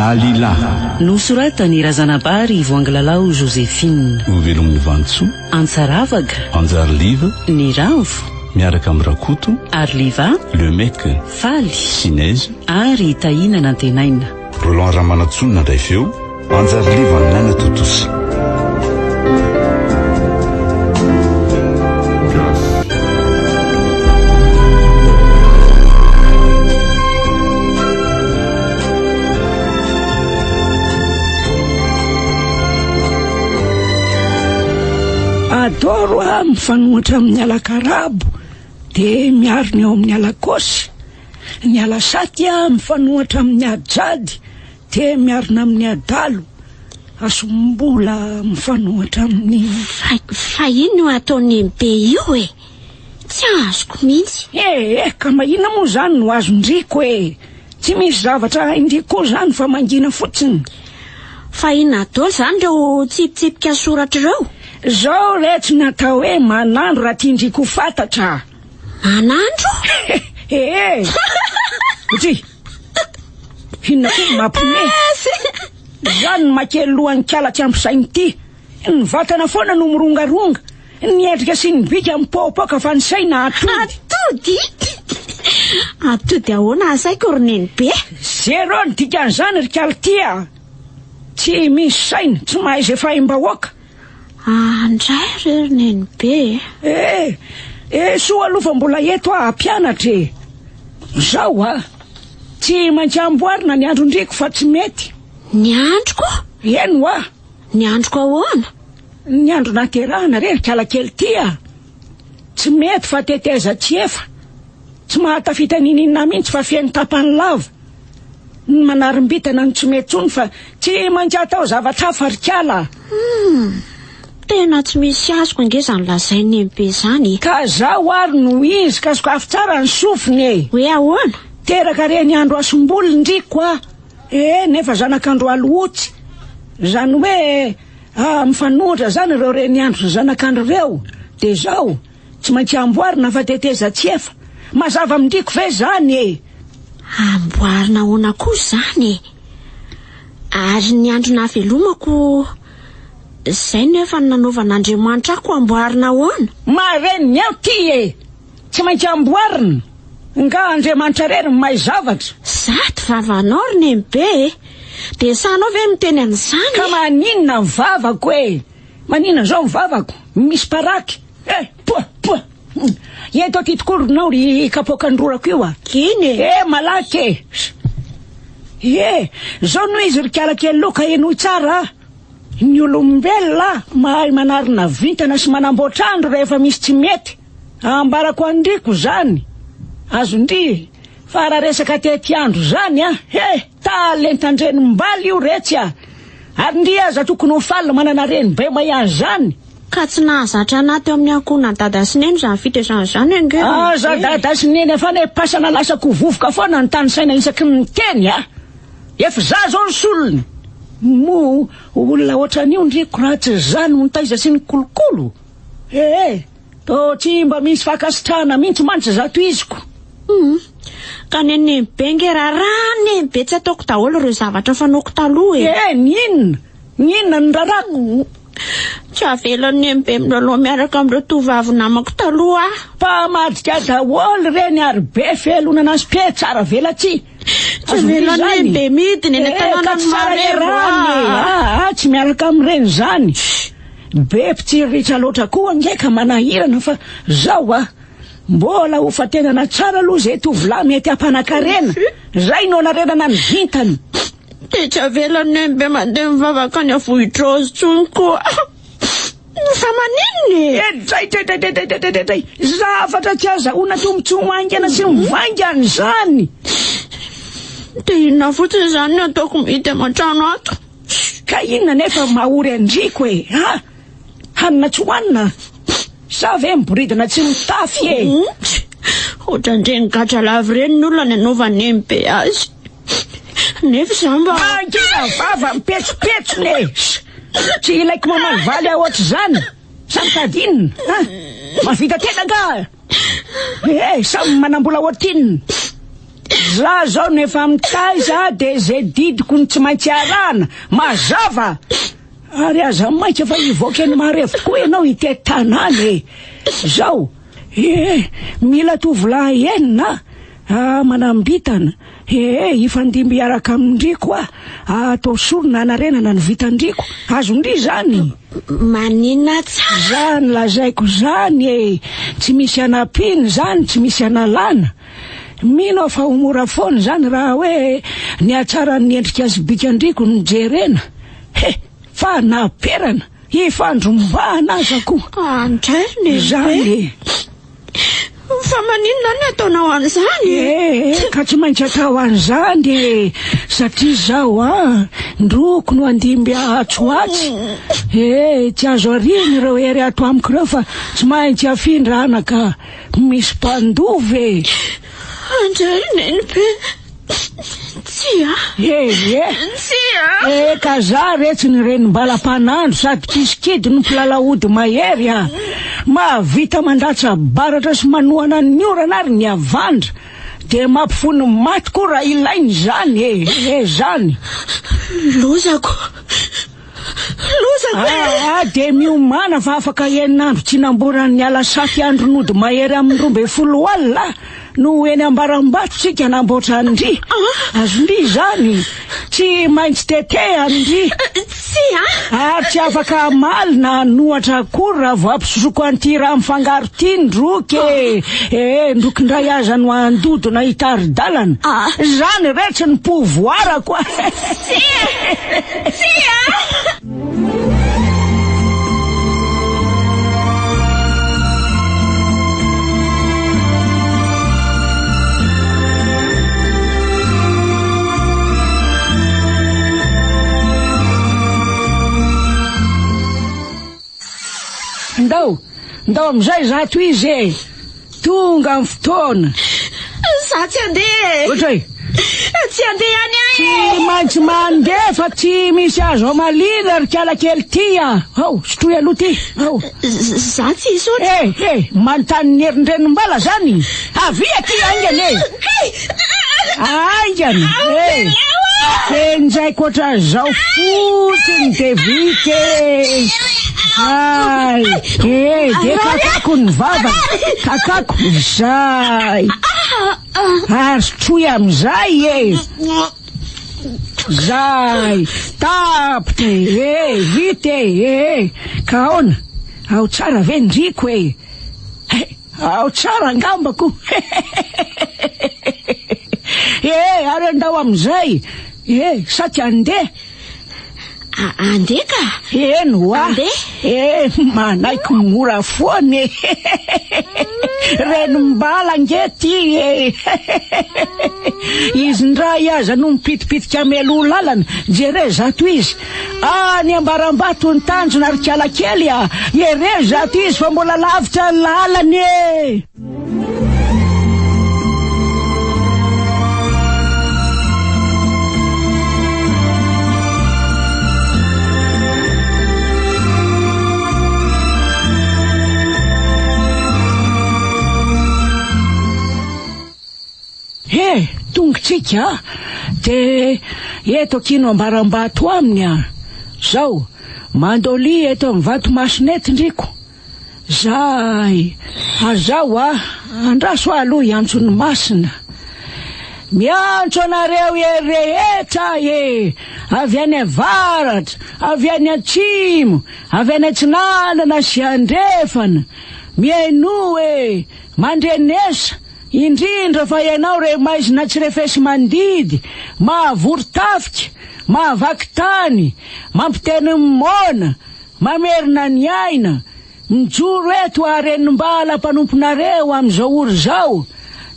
Dalila. Nosoratan'i Razanabary Voangilalao Joséphine. Novelomin'i Vantsoa. Antsaravaka. Anjariliva. Niravo. Miaraka amin'i Rakoto. Ariliva. Le Mec. Faly. Sinez. Ary Tahiana Nantenaina. Roland Ramanantsoa nandray feo. Anjariliva nanatontosa. Adoro aho mifanohitra amin'ny alakarabo dia miaro ny ao amin'ny alakôsy. Ny alasaty aho mifanohitra amin'ny ajady Dia miarina amin'ny adalo, asombola mifanohitra amin'ny. Fa, fa inona io ataon'i MB io e? Tsy azoko mihitsy. Eh, eh, ka mba inona moa izany no azon-driko e? Tsy misy zavatra hain-dry koa izany fa mangina fotsiny. Fa inona daholo izany ireo tsipitsipika soratra ireo? Izao re tsy natao hoe manandro raha tian-dry ko fantatra. Manandro? Eh, eh. Ndry. Inona koa no mampiomehy? Izany no makely lohan'ny kala tsy ampy saina ity. Ny vatana foana no mirongaronga. Ny endrika sy ny bika mipoapoaka fa ny saina atody. Atody? Atody ahoana asaiko ry nenibe? Zéro ny dikan'izany ry kala ity a! Tsy misy saina, tsy mahay izay fahim-bahoaka. Ah, ndray re ry nenibe e. Eh, eh, soa aloha fa mbola eto aho hampianatra e. Zao a, tsy maintsy amboarina ny andron-driko fa tsy mety. Ny androko? Eny hoa. Ny androko ahoana? Ny andro naterahana re ry kalakely ty a. Tsy mety fa teteza tsy efa. Tsy mahatafita n'ininona mihitsy fa feno tapany lava. Ny manarim-bintana no tsy mety tsony fa tsy maintsy atao zavatra hafa ry kala a! Humm! Tena tsy misy azoko ange izany lazain'i NB izany e! Ka zaho ary no izy ka sokafy tsara ny sofiny e! Hoe ahoana? Teraka reny andro asomboly ndriko a! Ee nefa zanak'andro alohotsy. Izany hoe mifanohitra izany ireo reny andro sy zanak'andro ireo. Dia izao. Tsy maintsy amboarina fa teteza tsy efa. Mazava amin-driko ve izany e? Amboarina ahoana koa izany e? Ary ny andro nahavelomako, izay no efa nanaovan'Andriamanitra ahy koa amboarina ahoana? Marenina eo ty e! Tsy maintsy amboarina. Nga Andriamanitra irery no mahay zavatra? Zato vavanao ry Nenibe e! Dia sahinao ve miteny an'izany e? Ka maninona ny vavako e? Maninona izao ny vavako? Misy paraky. Eh! Poa! Poa! Ento aty tokoa ry nao ry kapoakan'ny rorako io a! Iny e! Eh! Malaky e! Eh! Zao no izy ry kala kely loka henoy tsara a! Ny olombelona mahay manarina vintana sy manamboatra andro rehefa misy tsy mety. Ambarako an-driko izany. Azon-dry fa raha resaka tetiandro izany a! He! Talentan-drenim-baly io retsy a! Ary ndry aza tokony ho faly manana renibe mahay an'izany. Ka tsy nahazatra anah teo amin'ny ankohonan'i dada sy neny izany fitaizana izany ange ry Aza Neny. dada sy neny efa any am-pasana lasa-ko vovoka foana ny tanisaina isaky ny miteny a! Efa za zao ny solony! Moa olona ohatran'io ndry ko raha tsy za no nitaiza sy nikolokolo? Ee! Toa tsy mba misy fankasitrahana mihitsy mantsy zato iziko. Humm. Ka ny nenibe nge raharaha nenibe tsy ataoko daholo ireo zavatra fanaoko taloha e. Eh, ny inona? Ny inona no rarako? Tsy avelan'i nenibe milalao miaraka amin'ireo tovovavy namako taloha aho. Mpamadika daholo ireny ary be fialonana sy pe tsara velatsihy. Tsy avelan'i nenibe midina eny Eh, ka an-tanànan'i tsy tsara Marembo iarahana e. aho. Ah, ah, tsy miaraka amin'ireny izany. Be mpitsiriritra loatra koa ange ka manahirana fa zao a! Mbola ho fatenana tsara aloha izay tovolahy mety hampanakarena. Zay no anarenana ny vintany. Dia tsy avelan'i Nenibe mandeha mivavaka any Avohidraozy intsony koa. Fa maninona e? Edraidraidraidraidraidraidray! Zavatra tsy azahoana tombontsoa haingana sy mivaingana izany. Dia inona fotsiny izany no ataoko mihidy aman-trano ato? Ka inona nefa mahory an-driko e? Ha? Hanina tsy hohanina? Sa ve miboridana tsy mitafy e? Ohatran'ireny gadra lava ireny ny olona ny anaovan'ny MP azy. Nefa izaho mba... Mangina vava mipetsopetsona e! Tsy ilaiko mamalivaly aho ohatr'izany. Sa mitady inona? Ha? Mahavita tena angaha? Eh, samy manam-bola ohatrinona? Za zao no efa mitaiza de ze didiko no tsy maintsy arahana. Mazava! Ary aza maika fa hivoaka eny marefo tokoa ianao hitety tanàna e! Zao, ee, mila tovolahy enina ah, manam-bintana, ee, hifandimby hiaraka amin-dry koa, atao sorona hanarenana ny vitan-dry ko. Azon-dry izany? Maninona tsara? Zany lazaiko zany e! Tsy misy anampiana izany, tsy misy analana. Mino aho fa ho mora foana izany raha hoe ny hatsaran'ny endrika sy bikan-driko no jerena. He! Fa naperana, hifandrombahana aza koa. Andray ry Nenibe. Izany e! Fa maninona no ataonao an'izany e? Ee, ka tsy maintsy atao an'izany e! Satria izao an, ndroko no handimby ahy atsy ho atsy. Ee, tsy azo ariana ireo hery ato amiko ireo fa tsy maintsy afindra anaka. Misy mpandova e! Andray Nenibe, tsia. Eh eh! Tsia! Eh ka za retsy ny renim-balam-panandro sady mpisikidy no mpilalao ody mahery a! Mahavita mandatsa-baratra sy manohana ny orana ary ny havandra. Dia mampifono maty koa raha ilaina izany e! Eh zany! Lozako! Lozako e! Aa dia miomàna fa afaka enina andro tsy namboran'ny alasaty andron'ody mahery amin'ny 12 alina no ho eny Ambarambato tsika hanamboatra an-dry. Azon-dry izany. Tsy maintsy tetehany-dry. Tsia! Ary tsy afaka hamaly na hanohatra akory raha vao ampisosoko an'ity raha mifangaro ity ndroky e! Ee, ndroky indray aza no handodona hitari-dalana. Izany retsy ny pouvoir-ko a! Tsia! Tsia! Ndao, ndao amin'izay zato izy e! Tonga ny fotoana. Za tsy handeha e! Ohatra e! Tsy handeha any aho e! Tsy maintsy mandeha fa tsy misy azo amaliana ry kala kely ty a! Ao, sotroy aloha ty, ao. Za tsy hisotro. Eh, eh, manontany ny herin-drenim-bala zany? Avia aty haingana e! Kay! Haingana, eh! Henjaiko ohatran'izao fotsiny dia vita e! Hay! Eh, dia kakako ny vavany, kakako, zay! Ary sotroy amin'izay e! Zay! Tapitra e! Eh, vita e! Eh, ka ahoana? Ao tsara ve ndriko e? Eh, ao tsara angamba ko! Eh, ary andao amin'izay! Eh, sa tsy handeha? Andeha ka! Eny hoa! Andeha! Eh, manaiky mora foana e! Renim-bala ange ty e! Izy indray aza no mipitipitika mialoha lalana, jereo zato izy! Any Ambarambato ny tanjona ry kala kely a! Jereo zato izy fa mbola lavitra ny lalana e! He, tongotsika a! Dia eto akia no ambaram-bato aminy a! Zao, mandolia eto amin'ny vato masina eto ndriko. Zay! Azao a! Andraso aho aloha hiantso ny masina. Miantso anareo hery rehetra e! Avy any avaratra, avy any atsimo, avy any atsinanana sy andrefana. Mihainoa e! Mandrenesa, indrindra fa ianao re maizina tsy refesi-mandidy, mahavory tafika, mahavaky tany, mampiteny ny moana, Mamerina ny aina, mijoro eto aho renimbala mpanomponareo amin'izao ora izao,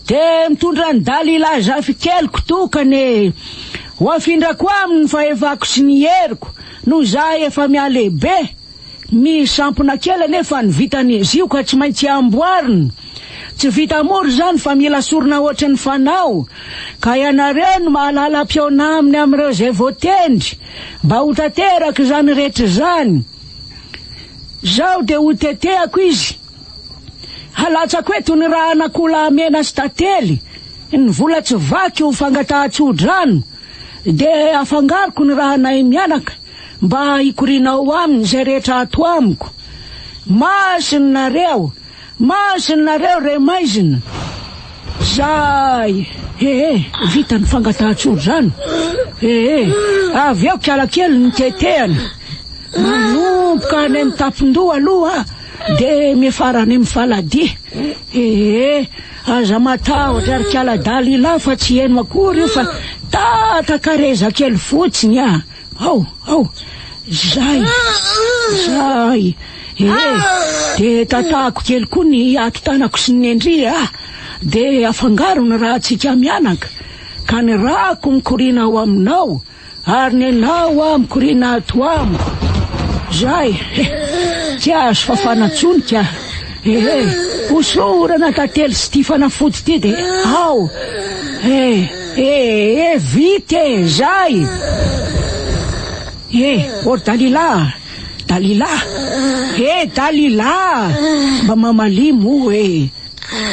dia mitondra an'i Dalila zafikeliko tokana e! Ho afindrako aminy ny fahefako sy ny heriko, noho izaho efa mihalehibe. Misy sampona kely anefa ny vitan'izy io ka tsy maintsy amboarina. Tsy vita mora izany fa mila sorona hoatry ny fanao, ka ianareo no mahalala mpihaona aminy amin'ireo izay voatendry mba ho tanteraka izany rehetra izany. Izao dia ho tetehako izy, halatsako eto ny rà an'akoholahy mena sy tantely. Ny vola tsy vaky ho fangatahan-tsodrano dia afangaroko ny rahanay mianaka mba hikoriana ao aminy izay rehetra ato amiko. Masina nareo! Masina nareo re maizina! Zay! Ee, vita ny fangatahan-tsodrano. Ee, avy eo kialakely ny tetehana. Manomboka any amin'ny tampon-doha aloha dia miafara any amin'ny faladia. Ee, aza matahotra ry kiala Dalila fa tsy heno akory io fa tata-kareza kely fotsiny ah. Ao, ao, zay, zay. Ee, dia tatahako kely koa ny ato-tanako sy ny nendry ah. Dia afangaro ny ràntsika mianaka, ka ny ràko mikoriana ao aminao. Ary nenao aho mikoriana ato amiko. Zay, he, tsy azo fafana tsony ka. Ehe, hosorana tantely sy ty fanafody ty de ao. E, e, e, vita e, zay. E, ô ry Dalila, Dalila, e, Dalila, mba mamalia moa e.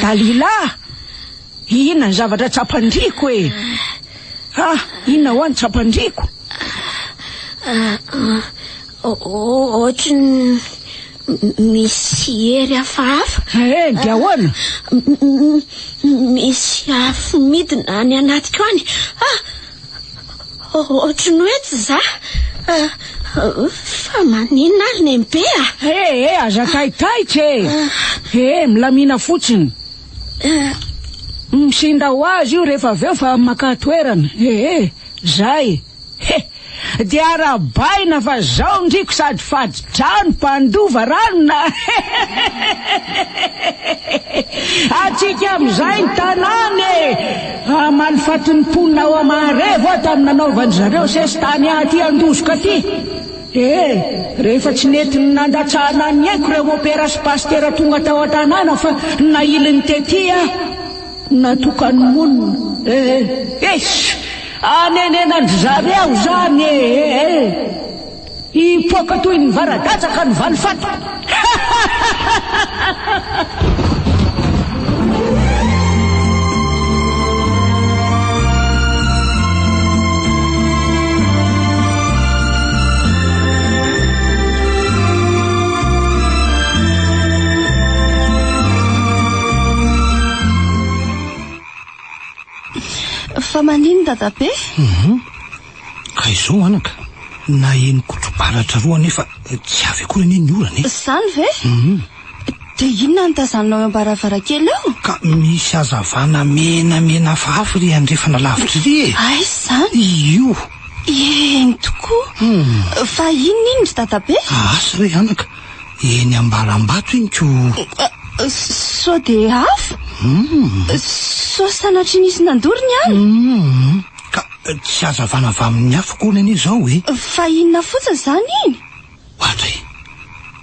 Dalila! Inona ny zavatra tsapan-driko e? Ah, inona hoa ny tsapan-driko? Ohatry ny misy hery hafahafa. Eh, dia ahoana? Misy afo midina any anatiko any. Ah, ohatry ny hoe tsy za. Fa maninona ary nenibe ah? Eh, eh, aza taitaitra e. Eh, milamina fotsiny. Misinda ho azy io rehefa avy eo fa maka toerana. Ee, zay. He! Dia arahabaina fa zao ndriko sady fady trano mpandova ranona. Atsika amin'izay ny tanàna e! Hamaly faty ny mponina ao Amaharevo aho tamin'ny nanaovan-dry zareo sesitany ahy aty Andozoka aty. Ee, rehefa tsy nety ny nandatsahana ny aiko ireo mopera sy pasitera tonga tao an-tanàna fa nailiny tety aho, natokany monina. Ee, eish! Anenenan-dry zareo izany ee! Hipoaka toy ny vara-datsaka ny valifatiko. Fa manino dadabe? Mhm. Ka izao anaka, naheno kotro-baratra roa anefa tsy avy akory anie ny orana e. Izany ve? Mhm. Dia inona no tazaninao eo am-baravarankely eo? Ka misy hazavana menamena hafahafa ery andrefana lavitra ery e! Aiza izany? Io! Eny tokoa! Fa inona iny ry dadabe? Asa re anaka, eny Ambalambato iny ko! Sao dia afo? Sao sanatria nisy nandoro ny ala? Ka tsy hazavana avy amin'ny afo akory anie izao e! Fa inona fotsiny izany iny? Ohatra e!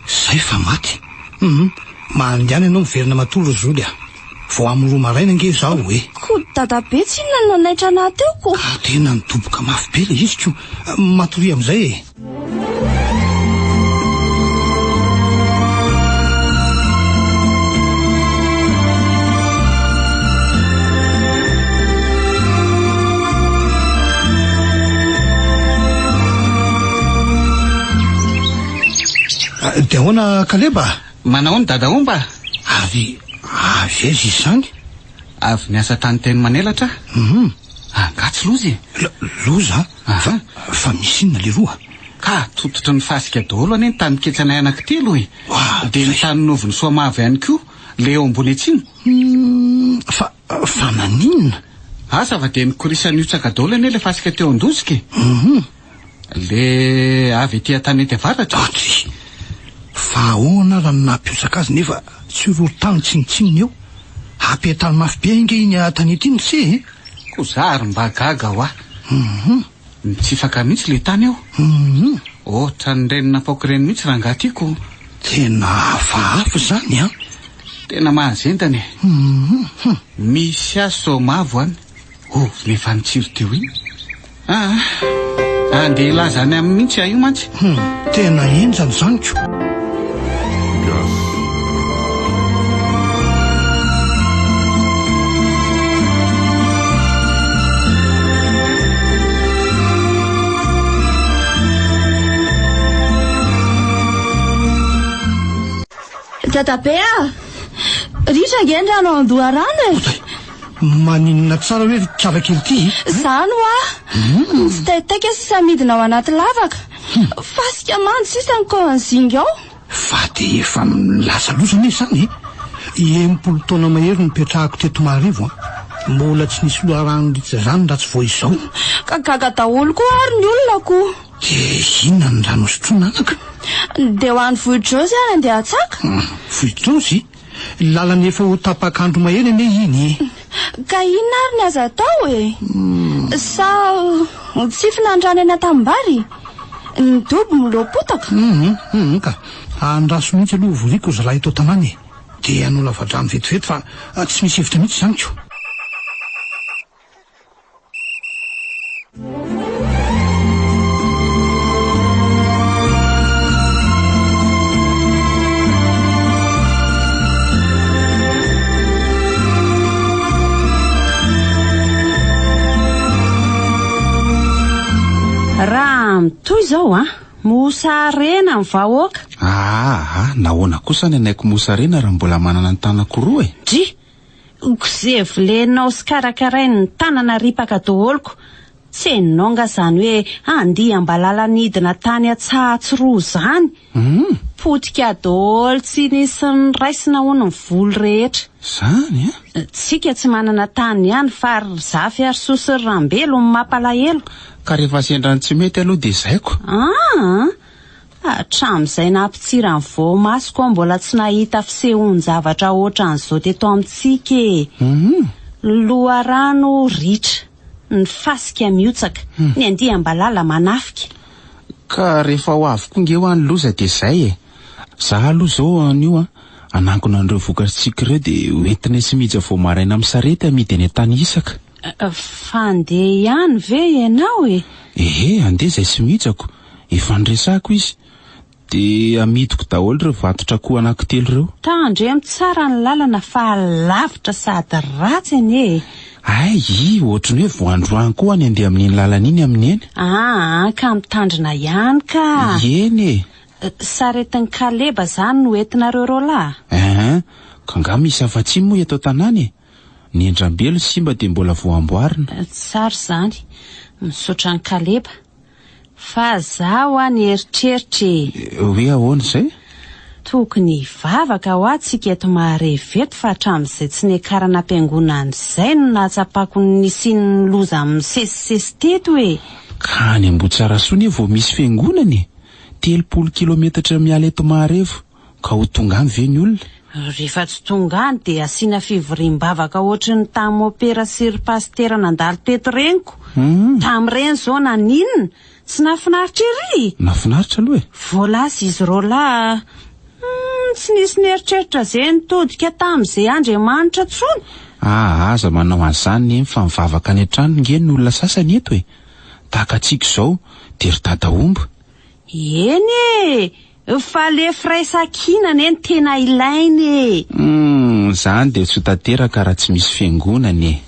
Zay fa maty. Hum, mandehana ianao miverina matory ry Zoly a! Vao amin'ny roa maraina ange izaho e! Ko dadabe tsinona no nanaitra anah teo ko! Ka tena nidoboka mafy be ilay izy ko! Matoria amin'izay e! Dia ahoana Kaleba? Manahoana Dada Omba? Avy avy aiza izy izany? Avy niasa tany teny Manelatra aho. Mhm. Angaha tsy loza e? Loza? Aha. Fa misy inona leroa? Ka tototry ny fasika daholo anie ny tany ketsanay anankitelo e. Oa, Dia ny tany novin'i Soamavo ihany koa, ilay eo ambony atsimo. Hmm, fa fa naninona? Asa fa dia nikorisan'ny hotsaka daholo anie ilay fasika teo Andosika e. Mhm. Le avy ety an-tanety avaratra? Aty! Fa ahoana raha ny nampihotsaka azy nefa tsy horohorontany tsinontsinona eo? Hampientany mafy be ange iny tanety iny se e! Koa za ary mba gaga hoa. Hum. Mitsifaka mihitsy le tany eo. Hum. Ohatran'ireny napaoka ireny mihitsy rangahy ty ko. Tena hafahafa izany an! Tena mahazendana e. Hum. Misy ahy soamavo any. Ovy efa nitsiry teo iny. Aa, andeha hilaza any aminy mihitsy aho io mantsy. Hum, tena henjana izany ko. Gasy. Dadabe a! Ritra ange ny rano ao an-doharano e! Maninona tsara hoe ry kalakely ity e? Izany hoa! Mitsitaitaika sisa midina ao anaty lavaka. Fasika mando sisa ny kaon'ny zinga ao. Fa dia efa lasa loza anie izany e! 60 taona mahery no nipetrahako teto Maharivo an! Mbola tsy nisy loharano ritra izany raha tsy vao izao. Ka gaga daholo koa ary ny olona ko! Dia inona ny rano hosotroina anaka? Dia ho any Vohidrozy ary andeha hatsaka? Vohidrozy? Lalana efa ho tapak'andro mahery anie iny e! Ka inona ary ny azo atao e? Sa tsifina ny rano eny an-tanimbary? Ny dobo miloa-potaka? Hum hum ka. Andraso mihitsy aloha voriko ry zalahy eto an-tanàna e! Dia hanao lava-drano vetivety fa tsy misy hevitra mihitsy izany ko! Raha mitohy izao an, mosarena ny vahoaka. Aa, nahoana kosa ny anaiko mosarena raha mbola manana ny tanako roa e? Dry! Ko ze volenao sy karakarainy ny tanana ripaka daholo ko! Tsy henonao nga zany hoe andiam-balala nidina tany Antsahatsiroa zany? Potika daholo tsy nisy niraisina hono ny voly rehetra. Zany an? Tsika tsy manana tany ihany fa ry Zafy ary Soa sy ry Rambelo no mampalahelo. Ka rehefa sendra ny tsy mety aloha dia zaiko. Aa! Hatramin'izay nampitsiry ny voamasoko aho mbola tsy nahita fisehoan-javatra ohatran'izao teto amintsika e! Ny loharano ritra, ny fasika mihotsaka, ny andiam-balala manafika. Ka rehefa ho avy koa nge hoa ny loza dia izay e! Za aloha izao anio an, hanangona an'ireo vokatr'tsika ireo dia ho entinay sy Mija vao maraina amin'ny sarety amidy eny Antanihisa-ka. Fa handeha ihany ve ianao e? Ehe, handeha izay sy Mijako. Efa niresahako izy. Dia amidiko daholo ireo vatotr'akoho anankitelo ireo. Tandremo tsara ny lalana fa lavitra sady ratsy anie e! Hay, ohatry ny hoe vao androany koa aho ny handeha amin'iny lalana iny amin'ny eny. Aa, ka mitandrina ihany ka! Eny e! Saretin'i Kaleba izany no entinareo roalahy? Eeh, ka angaha misy afa-tsy iny moa eto an-tanàna e? Ny endram-belo simba dia mbola vao amboarina. Tsara izany. Misaotra an'i Kaleba. Fa za hoa nieritreritra e! Hoe ahoana izay? Tokony hivavaka hoa tsika eto Maharevo eto fa hatramin'izay tsy niakarana am-piangonana izay no nahatsapako ny nisian'ny loza misesisesy teto e! Ka any Ambohitsarasoa anie vao misy fiangonana e! 30 kilometatra miala eto Maharevo. Ka ho tonga any ve ny olona? Rehefa tsy tonga any dia asiana fivoriam-bavaka ohatry ny tamin'ny mopera sy ry pasitera nandalo teto ireny ko. Tamin'ireny izao naninona? Tsy nahafinaritra ery? Nahafinaritra aloha e! Vao lasa izy roalahy, hum, tsy nisy nieritreritra ze nitodika tamin'izay Andriamanitra intsony. Aa aza manao an'izany neny fa mivavaka any an-trano nge ny olona sasany eto e! Tahaka antsika izao dia ry dada omba. Eny e! Fa le firaisankina anie no tena ilaina e! Humm, zany dia tsy ho tanteraka raha tsy misy fiangonana e!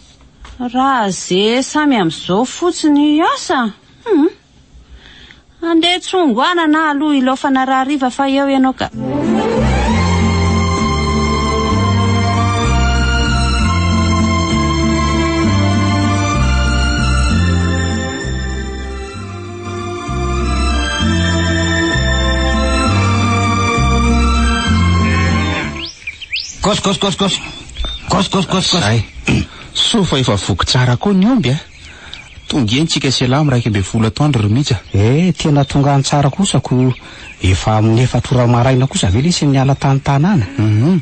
Raha ze samy amizao fotsiny asa humm. Andeha tsongoanana aho aloha hilaofana rahariva fa eo ianao ka. Kos kos kos kos. Kos kos kos kos. Zay. Soa fa efa voky tsara koa ny omby a. Tonga eny tsika sy elah amin'ny 11 atoandro ry Mija. Eh, tena tonga any tsara kosa ko efa amin'ny efatra ora maraina kosa ve lesy niala tany tanàna? Hum.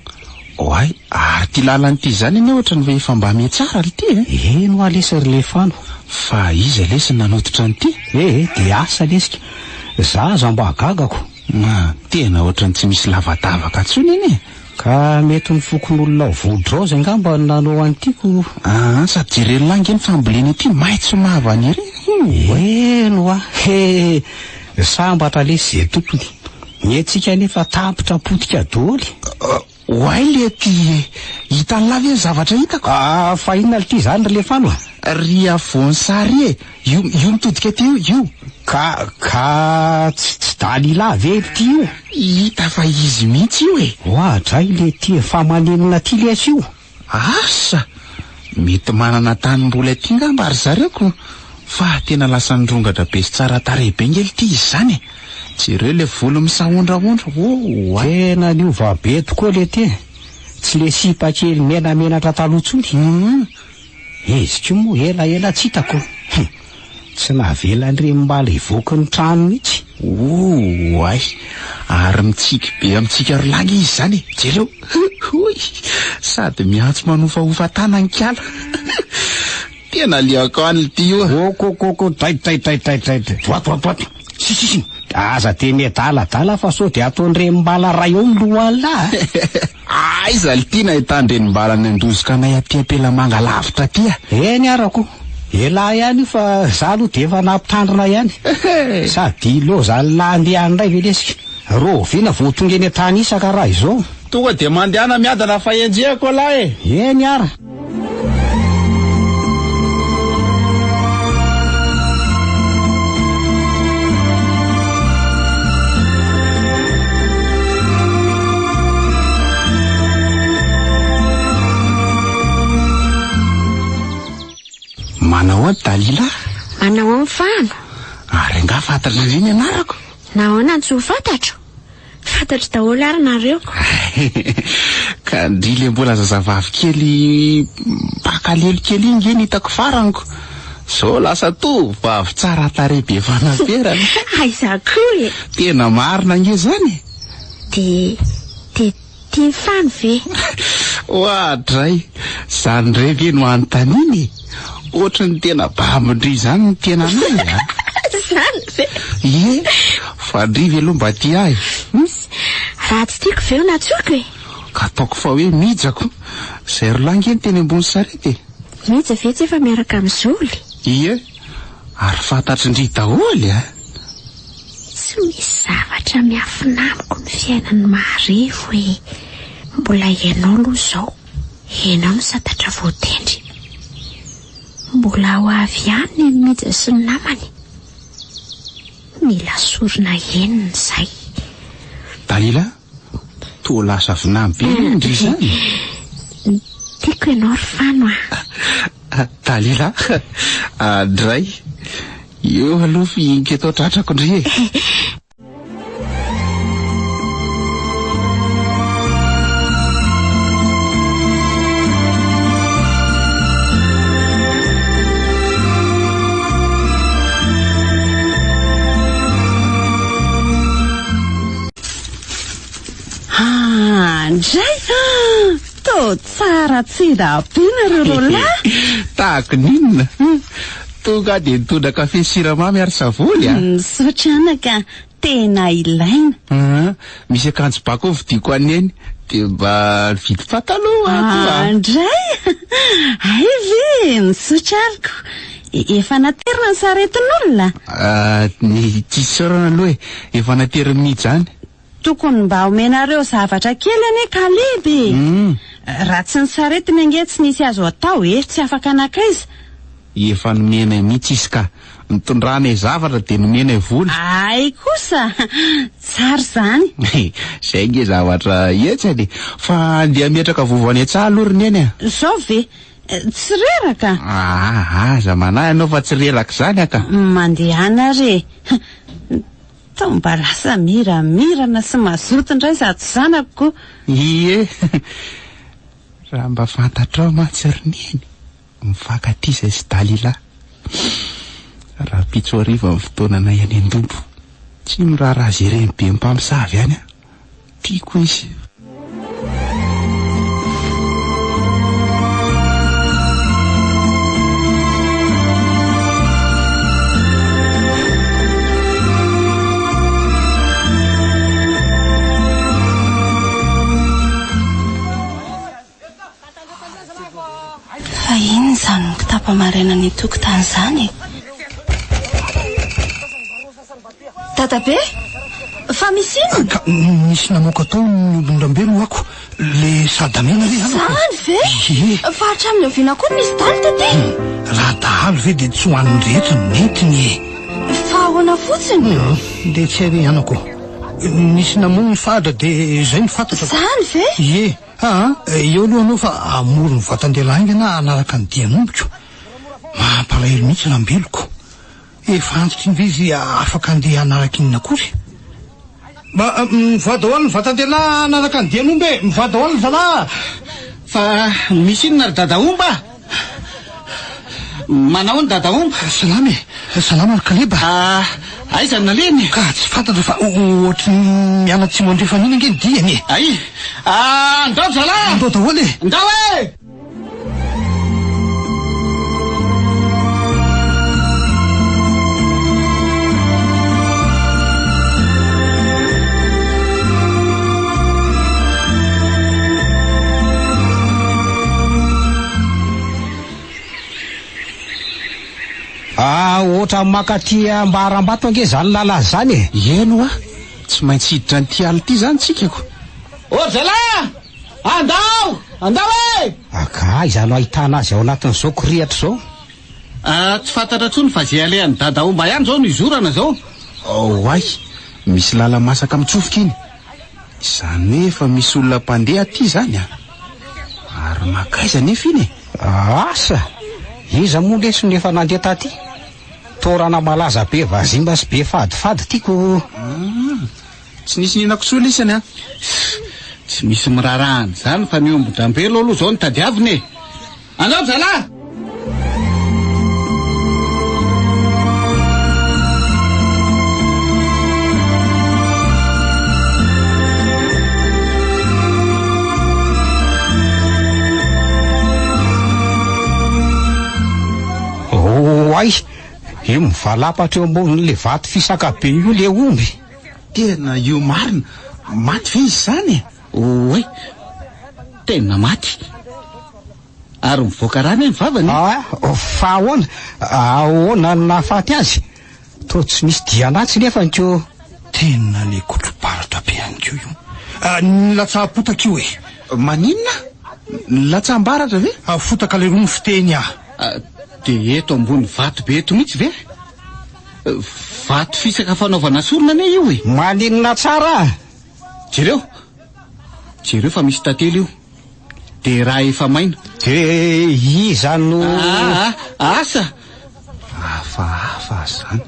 Oay, ary ity lalana ity izany anie ohatran'ny hoe efa mba mihatsara ry ity e. Eny hoa lesy ry Lefano. Fa iza lesy no nanototra an'ity? Eh, dia asa lesy ka. Za aza mba gagako. Ah, tena ohatran'ny tsy misy lavadavaka intsony anie e. Ka mety ny fokonolona ao Vohidraozy angamba no nanao an'ity ko. Ah, sady jeren'lah ange ny fambolena ety maitso mavana ery. Eny hoa, he, sambatra lesy ze tompony. Ny antsika anefa tapitra potika doly. Oay le ty e! Hitan'lah ve ny zavatra hitako? Ah, fa inona lty izany ry Lefano a? Ry afovoan'ny sary e! Io, io mitodika aty io, io. Ka, ka tsy, tsy Dalila ve ity io? Hita fa izy mihitsy io e! Oadray le ty efa manenina ty lesy io. Asa! Mety manana tanimboly aty ngamba ry zareo ko! Fa tena lasa nirongatra be sy tsara tarehy be nge lty izy zany e! Jereo le volo misahondrahondra, oay! Tena niova be tokoa le ty e! Tsy le sipa kely menamenatra taloha tsony. Hum! Izy koa moa ela ela tsy hitako. Hum! Tsy navelan'ireny mbala hivoaka ny trano mihitsy. Oay! Ary mitsiky be amintsika roa lahy nge izy izany e! Jereo! Hoy! Sady miantso manofahofa tanana ny kiala. Tena aleoko any ity io a! Okokoko, dray dray dray dray dray dray, doato doato, sisisiny! Aza dia miadaladala fa sao dia ataon'ireny mbala ray eo ny lohan'lah a! Aiza lty nahitan-drenimbala nandozoka anay aty Ampelamanga lavitra aty a! Eny arako, elah ihany io fa za aloha dia efa nampitandrina ihany. Sady lozan'lah andeha any indray ve lesy? Rahoviana vao tonga eny an-tany isaka raha izao? Tonga dia mandehana miadana fa enjehiko elah e! Eny ara. Manao ahoana Dalila? Manao ahoana Fano? Ary angaha fantatr'i ny anarako? Nahoana no tsy ho fantatro? Fantatro daholo ary nareo. Ka ndry le mbola zazavavy kely mpaka lelo kely iny nge no hitako farany ko. Zao lasa tovovavy tsara tarehy be fanaperana. Aiza koa e! Tena marina nge zany e! Dia, dia tia fano ve? Oadray! Zany ndray ve no anontaniana e? Ohatry ny tena babo-ndry izany ny tenanay a! Zany ve? Ie, fa ndry ve aloha mba tia ahy? Hum, raha tsy tiako ve ho nantsoiko e? Ka ataoko fa hoe Mija ko! Izay roa lahy nge no teny ambony sarety e! Mija ve tsy efa miaraka amin'i Zoly? Ie, ary fantatry ndry daholo a! Tsy misy zavatra miafina amiko ny fiainan'i Maharevo e! Mbola ianao aloha izao. Ianao no santatra voatendry. Mbola ho avy ihany ny Mija sy ny namany. Mila sorona enina izay. Dalila, toa lasa vinany be aloha ndry izany. Tiako ianao ry Fano a. Dalila, andray. Eo aloha fihiniko eto an-tratrako ndry e. Andray ah! Tô tsara tsira be nareo roalahy. Tahaka ny inona? Tonga dia nitondra kafe sy siramamy ary savony a! Misaotra anaka, tena ilaina. Aa, misy akanjo ba koa vidiako an'i Neny, dia mba nividy pataloha aho koa. Andray! Hay ve! Misaotra ary ko. Efa naterina ny saretin'olona? Ah, ny tsy isaorana aloha e, efa naterin'i Mija any. Tokony mba omenareo zavatra kely anie Kaleb e! Raha tsy ny saretiny ange tsy nisy azo atao e, tsy afaka nankaiza. Efa nomenay mihitsy izy ka. Nitondranay zavatra dia nomenay vola. Hay kosa! Tsara izany. Izay ange zavatra hetsany e! Fa andeha hametraka vovo any an-tsaha aloha ry Neny a! Izao ve? Tsy reraka? Aa, aza manahy ianao fa tsy reraka izany aho ka. Mandehana ary e! Toa mba lasa miramirana sy mazoto indray izato zanako ko! Ie! Raha mba fantatrao mantsy ry Neny, mifankatia izay sy Dalila. Rahampitso hariva ny fotoananay any an-dobo. Tsy miraharaha izay renibe mpamosavy any aho. Tiako izy. Fa inona izany mikitapa maraina any an-tokotany izany e? Dadabe! Fa misy inona? Ka nisy namoaka tao ny olon-dRambelo ako. Le sadamena ve anako? Zany ve? Ie. Fa hatramin'ny oviana koa no nisy dahalo taty? Raha dahalo ve dia tsy ho an'ny rehetra no nentiny e. Fa ahoana fotsiny? Dia tsy hay re anako. Nisy namono ny fahadra dia izay no fantatra. Zany ve? Ie. Aa, eo aloha anao fa hamory ny vatan-dehilahy haingana hanaraka ny dian'ombiko. Mampalahelo mihitsy Rambeloko. Efa antitra iny ve izy afaka handeha hanaraka inona akory? Mba mivoaha daholo ny vatan-dehilahy hanaraka ny dian'omby e! Mivoaha daholo ry zalahy! Fa misy inona ry dadaomba? Manao ny dadaomba? Salama e! Salama ry Kaleba! Ah, aiza no nalehany e? Ka tsy fantatra fa ohatry ny mianatsimo andrefana iny ange ny diany e! Ay! Ah, ndao ry zalahy! Ndao daholo e! Ndao e! Ah, ohatran'ny mankaty Ambarambato ange izany lalana izany e. Eny hoa, tsy maintsy hiditra an'ity ala ity izany tsika ko. Ô ry zalahy! Andao! Andao e! Ka aiza no ahitana azy ao anatin'izao korihatra izao? Ah, tsy fantatra intsony fa izay alehan'i Dada Omba ihany izao no izorana izao. Oay, misy lala-masaka mitsofoka iny. Izany hoe efa misy olona mpandeha aty izany an! Ary mankaiza anefa iny e? Asa! Iza moa lesy no efa nandeha taty? Toerana malaza be vazimba sy be fadifady tiako. Ah. Tsy nisy nihinan-kisoa lisany an! Tsy misy miraharaha an'izany fa ny ombin-dRambelo aloha izao no tadiavina e! Andao ry zalahy! Oay! Io mivalapatra eo ambonin'ilay vato fisaka be io ilay omby. Tena io marina, maty ve izy izany e? Oay, tena maty. Ary mivoaka rà anie ny vavany e? Ah, fa ahoana? Ahoana no nahafaty azy? Toa tsy misy dian'antsy nefany ko. Tena le kotro-baratra be ihany koa io. Ah, nilatsaham-potaka io e. Maninona? Nilatsaham-baratra ve? Ah, fotaka leroa ny fiteny ah. Ah, dia eto ambony vato be eto mihitsy ve? Vato fisaka fanaovana sorona anie io e! Maninona tsara a! Jereo! Jereo fa misy tantely io. Dia raha efa maina. Dia iza no. Aa! Asa! Hafahafa izany.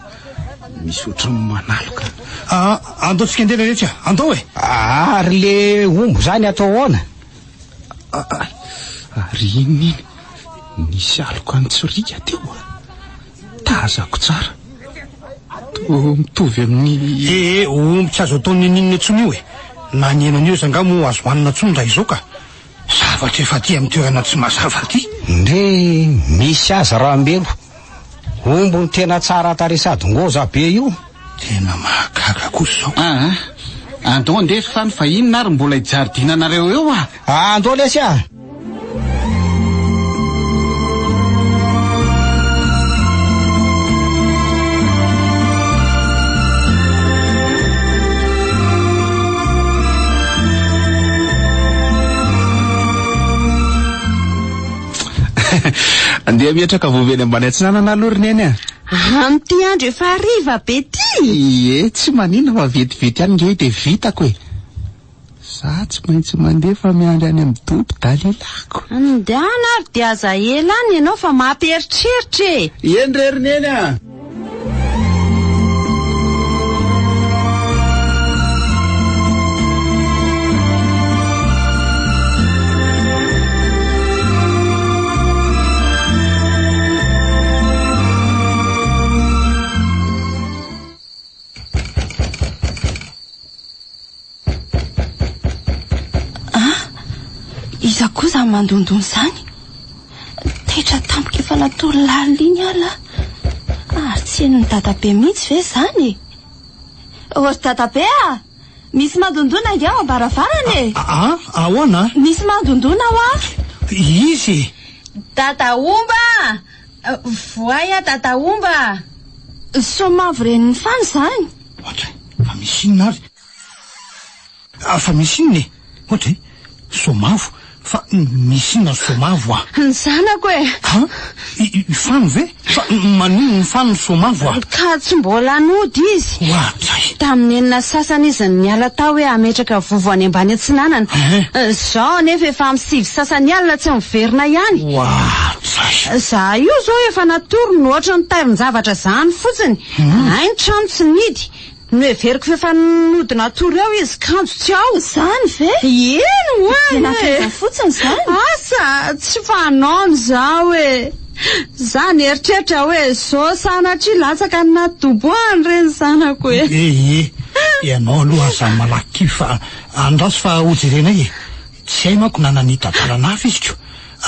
Misy ohatran'ny manaloka. Aa! Andao tsika andeha leretsy a! Andao e! Ary le omby izany atao ahoana? Aa! Ary inona iny? Nisy aloka nitsoriaka teo a! Tazako tsara. Toa mitovy amin'ny. Ee, omby tsy azo atao n'inon'inona intsony io e. Na ny henan'io aza angaha moa azo hanina intsony raha izao ka. Zavatra efa aty amin'ny toerana tsy mazava aty. Ndre misy azy Rambelo. Omby no tena tsara tarehy sady ngôza be io. Tena mahagaga kosa izao. Aa, andao andeha ry Fano fa inona ary mbola hijaridinanareo eo ah! Andao lesy ah! Andeha miatraka vovy eny ambany atsinanana aloha ry neny a! Amin'ity andro efa hariva be ity? Ie, tsy maninona fa vetivety ihany nge dia vitako e! Za tsy maintsy mandeha fa miandry any amin'ny dobo Dalilako. Ndana ary dia aza ela any ianao fa mampieritreritra e! Eny re ry Neny a! Ah, iza koa izany mandondona izany? Taitra tampoka efa natory lalina iny aho lahy. Ary tsy henon'i dadabe mihitsy ve izany e? Ô ry dadabe a! Misy mandondona ange ao am-baravarana e! Ah, ahoana? Misy mandondona hoa. Iza e? Dada Omba a! Voay a Dada Omba a! Somavy renin'ny fano izany. Ohatra e, fa misy inona ary? Ah, fa misy inona e? Ohatra e, Soamavo? Fa misy inona ry Soamavo a? Ny zanako e! Ha? I Fano ve? Fa maninona ny Fano ry Soamavo a? Ka tsy mbola nody izy. Oadray! Tamin'ny enina sasany izy no niala tao hoe hametraka vovo any ambany atsinanana. Izao anefa efa amin'ny sivy sasany alina tsy miverina ihany. Oadray! Izaho io izao efa natory no ohatry ny tairin-javatra izany fotsiny. Hay ny trano tsy nihidy. Noheveriko f'efa nody natory ao izy kanjo tsy ao. Izany ve? Eny ho'a Dia e! nankaiza fotsiny izany? Asa, tsy fanaony izao e! Za nieritreritra hoe zao sanatria latsaka any anaty dobo any re ny zanako e! E e, ianao aloha aza malaky kivy fa andraso fa hojerenay e! Tsy hay manko na nanita adalana hafa izy ko!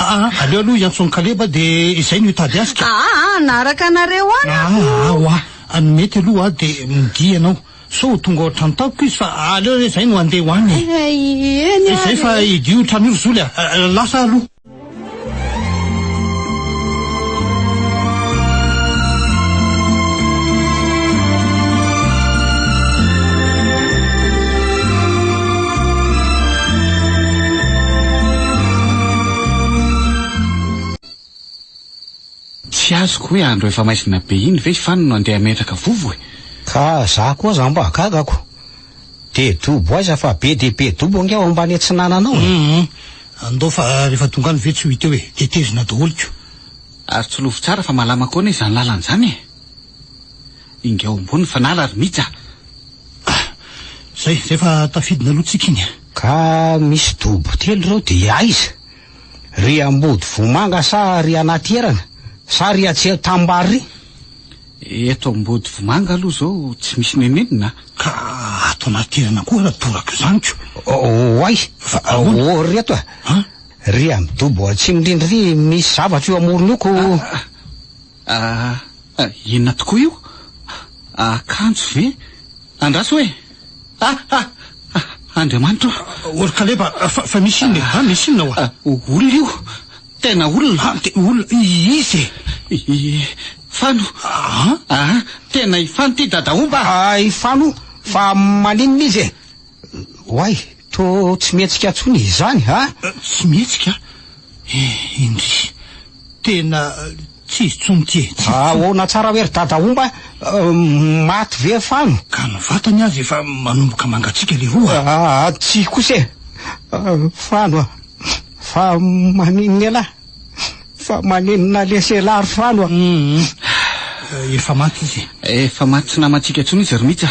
Aa, aleo aloha hiantso an'i Kaleba dia izay no hitady azy ka! Aa, hanaraka anareo any aho! Aa, oa, ny mety aloha dia midia ianao, sao ho tonga ao an-trano tampoka izy fa aleo re izay no handeha ho any e! Eny ary Izay fa e! hidio io trano io ry Zoly a! Lasa aho aloha. Tsy azoko hoe andro efa maizina be iny ve i Fano no andeha hametraka vovo e? Ka za koa aza mba gagako. De dobo aiza fa be dia be dobo ange ao ambany atsinanana ao e. Hum andao fa rehefa tonga any ve tsy ho hita eo e, tetezina daholo ko. Ary tsilovy tsara fa malama koa anie izany lalana izany e. Ingao ambony ny fanala ry Mija a! Zay, zay fa tafidina aloha tsika iny a! Ka misy dobo telo ireo dia aiza? Ry ambody vomanga sa ry anaty erana? Sa ry atsy tanimbary ry? Eto ambody vomanga aloha izao tsy misy nenenina a! Ka ato anaty erana koa raha toraka izany ko! Oay! Fa ahoana? Ô ry reto a! An? Ry amin'ny dobo atsimo indrindra ry misy zavatra io amorony io ko! Ah, inona tokoa io? Akanjo ve? Andraso e! Ah, ah, ah, Andriamanitra o! Ry Kaleba, fa, fa misy inona e? Ah, misy inona oa? Olona io! Tena olona! Ah, te, olona, iza e? I Fano. Ah? Ah, tena i Fano ity dadaomba! Ah, i Fano? Fa maninona izy e? Oay, toa tsy mihetsika intsony izy izany, a? Tsy mihetsika? Eh, indrisy. Tena tsy izy intsony ity e, tsy izy intsony. Ahoana tsara hoe ry dadaomba a? Maty ve Fano? Ka ny vatany aza efa manomboka mangatsiaka leroa a! Ah, tsia kosa e! Fano a! Fa maninona ialahy? Fa maninona lesy ialahy ry Fano a? Hum, efa maty izy e. Efa maty tsy namantsika intsony izy ry Mija.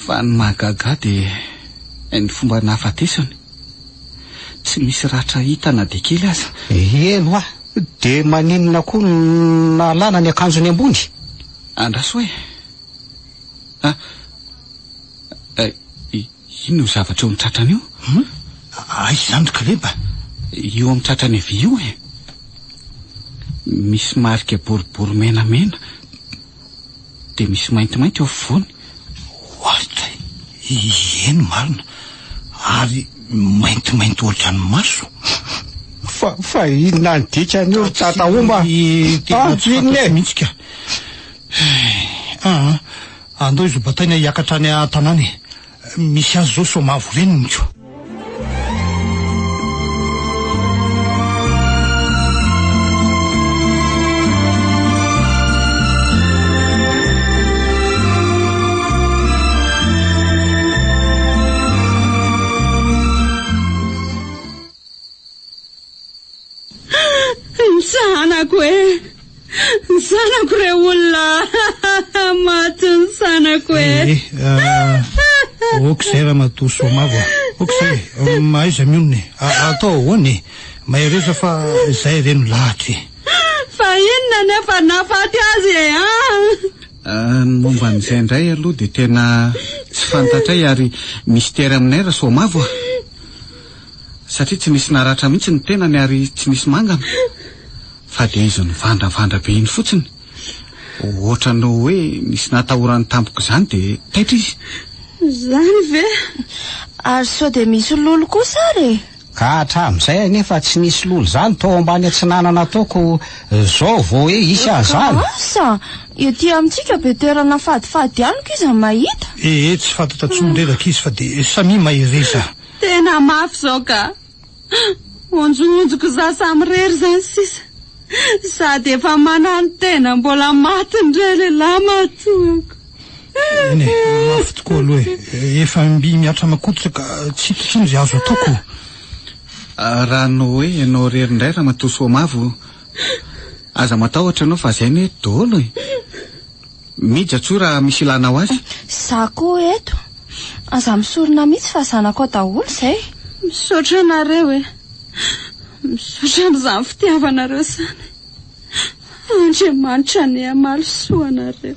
Fa ny mahagaga ahy dia ny fomba nahafatesany. Tsy misy ratra hita na dia kely aza. Eny hoa, dia maninona koa no nalana ny akanjony ambony? Andraso hoe. Ah, inona io zavatra eo amin'ny tratrany io? Hum? Aiza izany ry Kaleba? Io amin'ny tratrany havia io e. Misy marika boribory menamena. Dia misy maintimainty eo afovoany. Oadray! Eny marina. Ary maintimainty ohatran'ny maso. Fa, fa inona ny dikan'io ry Tataomba? Tena tsy Inona fantatro e? mihitsy ka. Aa, andao izy ho bataina hiakatra any an-tanàna e. Misy azy izao sao mavo reniny ko. Ny zanako e! Ny zanako re olona maty ny zanako e! Eh, ok izay ramatoa Soamavo a. Ok izay, mahaiza mionona e. Atao ahoana e? Mahereza fa izay re no lahatra e. Fa inona nefa nahafaty azy e an? Ny momba an'izay indray aloha dia tena tsy fantatray ary mystère aminay Rasoamavo a. Satria tsy nisy naratra mihitsy ny tenany ary tsy nisy mangana fa dia izy nivandravandra be iny fotsiny. Ohatran'ny hoe nisy natahorany tampoka izany dia taitra izy. Izany ve? Ary sao dia misy lolo kosa ary e? Ka hatramin'izay anefa tsy nisy lolo izany tao ambany atsinanana tao ko zao vao hoe hisy an'izany. Ka asa! Ety amintsika be toerana fadifady ihany ko iza mahita? Ee, tsy fantatra intsony re rankizy fa dia samia mahereza. Tena mafy izao ka. Honjohonjoko za samirery izany sisa. Sady efa mananotena mbola maty indray ilay lahimatoako. Eny e, mafy tokoa aloha e. Efa mby mihatra aman-koditra ka tsy hita intsony izay azo ataoko. Raha no hoe ianao irery indray Ramatoa Soamavo, aza matahotra ianao fa izay anie daholo e. Mija tsoa raha misy ilanao azy. Za koa eto. Aza misorona mihitsy fa zanakao daholo izay. Misaotra anareo e. Misaotra amin'izany fitiavanareo izany. Andriamanitra anie hamaly soa anareo.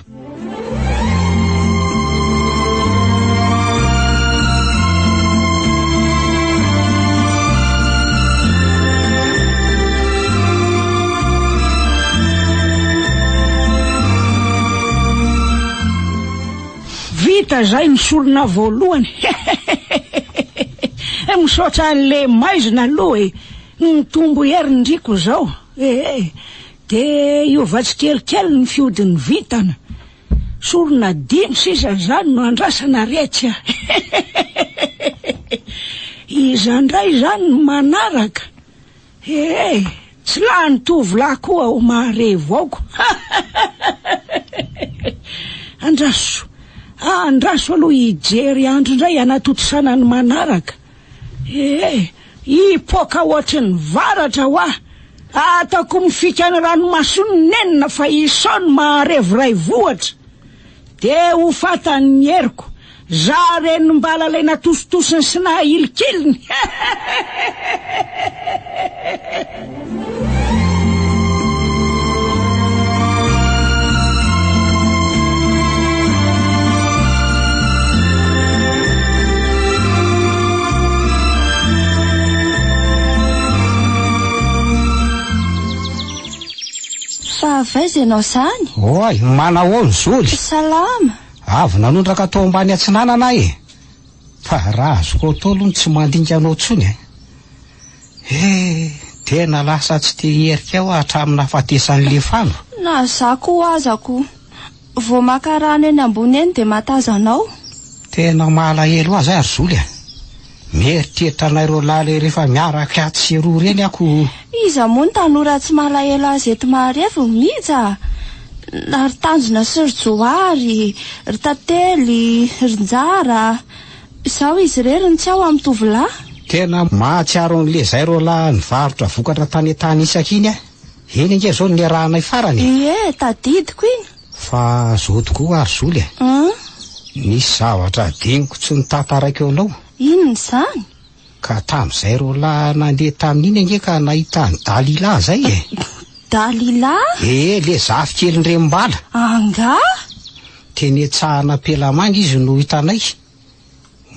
Vita zay ny sorona voalohany. Misaotra an'le maizina aloha e. Mitombo hery ndriko zao. Ee, de hiova tsikelikely ny fihodin'ny vintana. Sorona dimy sisa zany no andrasana retsy a. Iza ndray zany no manaraka? Ee, tsy lany tovolahy koa ao maharevo ao ko. Andraso, andraso aloha hijery andro indray hanatontosana ny manaraka. Ee, hipoaka ohatry ny varatra hoa. Ataoko mifika ny ranomason'ny nenina fa isao ny maharevo ray vohatra. Dia ho fantany ny heriko. Za renim-bala ilay natositosiny sy nahilikiliny. Fa avy aiza ianao izany? Oay, manahoana Zoly? Salama. Avy nanondraka tao ambany atsinanana aho e. Fa raha azoko atao aloha ny tsy mandinika anao intsony e. He, tena lasa tsy te hiherika aho hatramin'ny nahafatesan'i Lefano. Na za koa aza ko. Vao maka rano eny ambony eny dia mahatazana ao. Tena malahelo azy aho ry Zoly a. Mieritreritra anay roalahy ilay rehefa miaraka atsy sy eroa ireny aho ko. Iza moa ny tanora tsy malahelo azy eto Maharevo ry Mija a? Na ry Tanjona sy ry Johary, ry Tantely, ry Njara. Izaho izy irery no tsy ao amin'ny tovolahy. Tena mahatsiaro an'ilay zay roalahy nivarotra vokatra tany an-tany isaky iny aho. Iny ange izao no niarahanay farany e. Ie, tadidiko iny. Fa zao tokoa ary Zoly a. Nisy zavatra adinoko tsy notantaraiko anao. Inona izany? Ka tamin'izay roalahy nandeha tamin'iny ange ka nahita an'i Dalila zay e. Dalila? Ee, le zafikelin'i-Renimbala. Angaha? Teny an-tsahan'Ampelamanga izy no hitanay.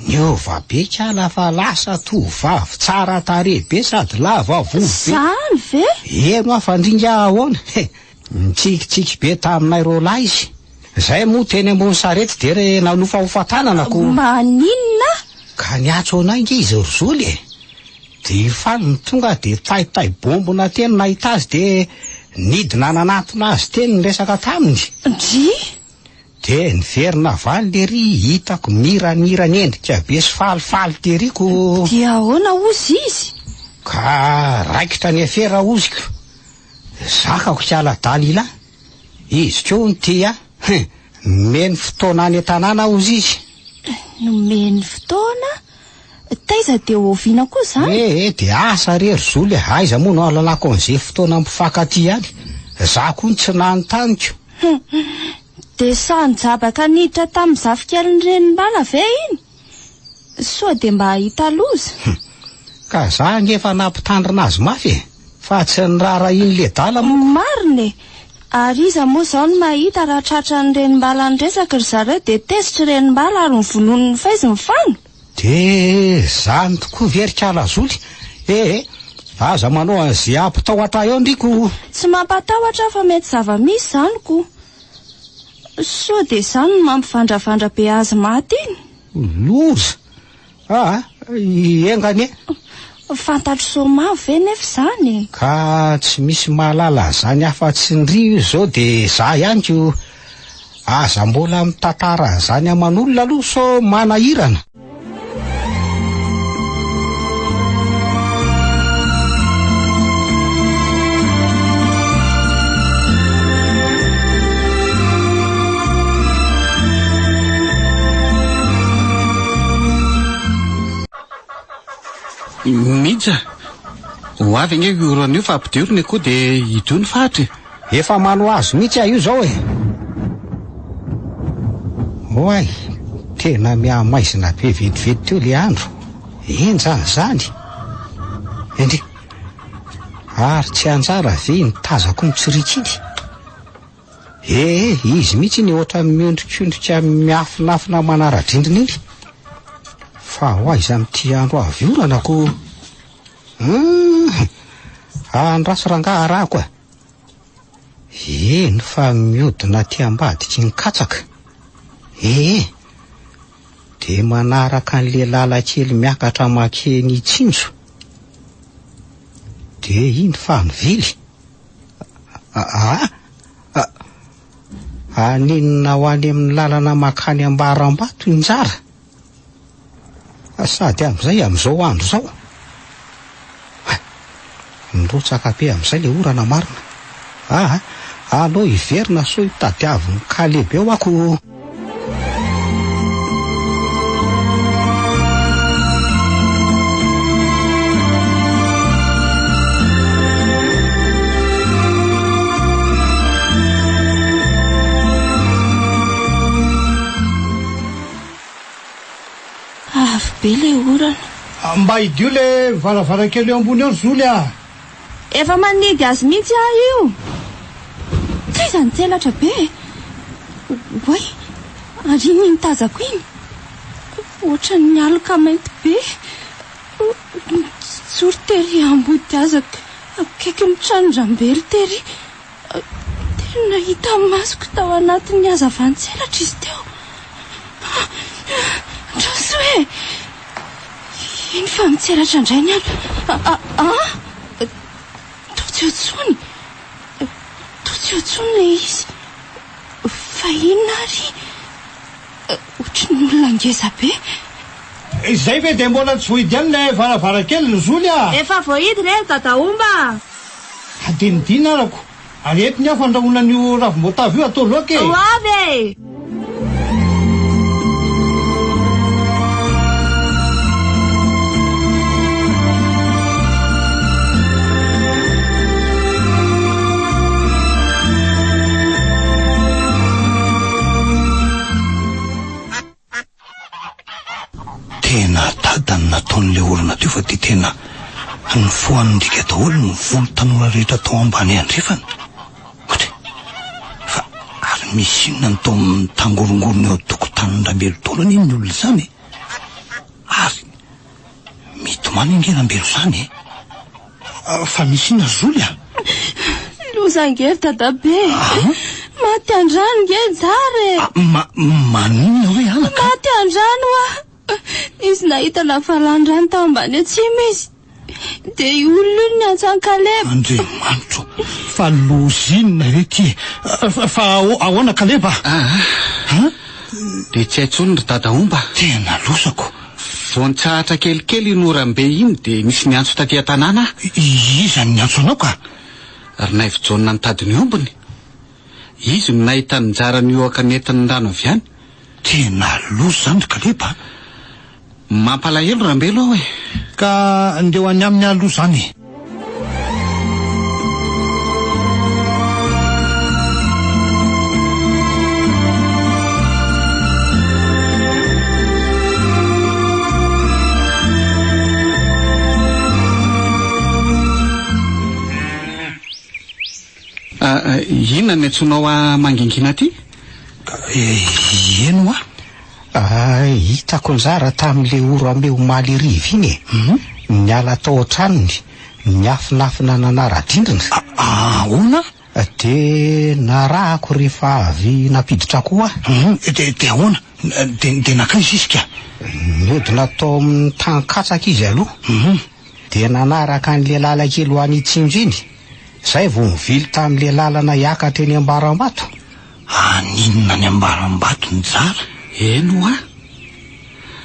Niova be kala fa lasa tovovavy tsara tarehy be sady lava volo be. Zany ve? Eny hoa fa ndry nga ahoana e! Nitsikitsiky be taminay roalahy izy. Zay moa teny ambony sarety dia re nanofahofa tanana ko. Maninona? Ka niantso anay nge izy ry Zoly e! Dia i Faly no tonga dia taitay bombona teny nahita azy dia nidina nanatona azy teny niresaka taminy. Ndry! Dia niverina avy any lery hitako miramirana endrika be sy falifaly tery ko. Dia ahoana hozy izy? Ka raikitra ny afera hoziko. Zakako hiala Dalila. Izy koa hono tia ahy. Nomeny fotoana any an-tanàna hozy izy. Nomeny fotoana? Taiza dia oviana koa izany? Ee, dia asa re ry Zoly a, aiza moa no ahalalako an'izay fotoana mpifankatia any? Za koa no tsy nanontaniko. Dia sahy nijabaka niditra tamin'ny zafikelin'ny renimbala ve iny? Soa dia mba hahita loza. Ka za ange efa nampitandrina azy mafy e! Fa tsy niraharahian'i ledala moa. Marina e! Ary iza moa izao no mahita raha tratran'ny renimbala niresaka ry zareo dia tezitra i renimbala ary novonoiny faizy ny fano? Dia zany tokoa ve ry kala Zoly? Ee, aza manao an'izay hampitahotra ahy eo ndry ko! Tsy mampatahotra aho fa mety zava-misy izany ko! Sao dia izany no mampivandravandra be azy maty iny? Loza! Aa, enga anie! Fantatr'i Soamavo ve nefa izany e? Ka tsy misy mahalala an'izany afa-tsy ndry io izao dia za ihany ko! Aza mbola mitantara an'izany aman'olona aloha sao manahirana. Mija, ho avy ange io orana io fa ampidiro ny akoho dia hidio ny faritra e. Efa mano azy mihitsy aho io izao e. Oay, tena mihamaizina be vetivety teo ilay andro. Henjana izany. Endrey. Ary tsy anjara ve iny tazako mitsiriaka iny? Ee, izy mihitsy iny ohatran'ny miondrikondrika miafinafina manara-drindrina iny. Fa ho aiza amin'ity andro avy orana ko? Hum, andraso rangaha arahako a. Eny fa miodina aty ambadiky ny katsaka. Ee, dia manaraka an'ilay lalan-kely miakatra makeny Itsinjo. Dia iny fa nivily. Aa! Haninona ho any amin'ny lalana mankany Ambarambato i Njara? Sady amin'izay amin'izao andro izao. Hay! Mirotsaka be amin'izay ilay orana marina. Aa! Aleo hiverina sao hitadiavin'i Kaleba eo ako. Avy be ilay orana. Mba hidio ilay varavarankely eo ambony eo ry Zoly a! Efa manidy azy mihitsy aho io. Kaiza ny tselatra be e! Oay, ary iny iny tazako iny? Ohatran'ny aloka mainty be. Nijoro tery ambody hazo akaikin'ny tranon-dRambelo tery. Tena hita masoko tao anatin'ny hazavan-tselatra izy teo. Andraso e! Iny fa mitselatra indray ny andro. Ah! Toa tsy eo intsony. Toa tsy eo intsony ilay izy. Fa inona ary? Ohatry ny olona ngeza be. Izay ve dia mbola tsy voahidy ihany ilay varavarankely ry Zoly a! Efa voahidy re ry Dadaomba a! Hadinodino arako. Ary eto ny afo andrahoina an'io ravim-boatavo io atao laoka e! Ho avy e! Tena adala ny nataon'ilay olona teo fa dia tena nifohan'ny riaka daholo ny volo tanora rehetra tao ambany andrefana. Ohatry fa ary misy inona ny tao mitangorongorona eo an-tokotanin-dRambelo daholo anie ny olona izany e? Ary mitomany ange Rambelo izany e? Fa misy inona ry Zoly a? Loza ange ry dadabe e! Maty an-drano nge Njara e! Ma, maninona hoe anaka? Maty an-drano hoa! Nisy nahita lavalandrano tao ambany atsimo izy. Dia io olona io no niantso an'i Kaleba. Andriamanitro, fa loza inona re ity e? Fa ahoana Kaleba? Aa, dia tsy hay intsony ry dadaomba. Tena lozako. Vao nitsahatra kelikely iny oram-be iny dia nisy niantso taty an-tanàna aho. Iza no niantso anao ka? Ry Naivo Jaona nitady ny ombiny. Izy no nahita ny Njara nihoaka nentin'ny rano avy any. Tena loza izany ry Kaleba a! Mampalahelo Rambelo aho e! Ka ndeha ho any aminy aloha izany e! Inona no iantsoanao ahy mangingina aty? Eny hoa. Hitako njara tamin'ilay oram-be omaly hariva iny e. Niala tao an-tranony, niafinafina nanara-drindrina. Ahoana? Dia narahako rehefa avy nampiditra akoho aho. Dia ahoana? Dia nankaiza izy ka? Niodina tao amin'ny tany katsaka izy aloha. Dia nanaraka an'ilay lalan-kely ho any Itsinjo iny. Izay vao nivily tamin'ilay lalana hiakatra eny Ambarambato. Haninona any Ambarambato Njara? Eny hoa!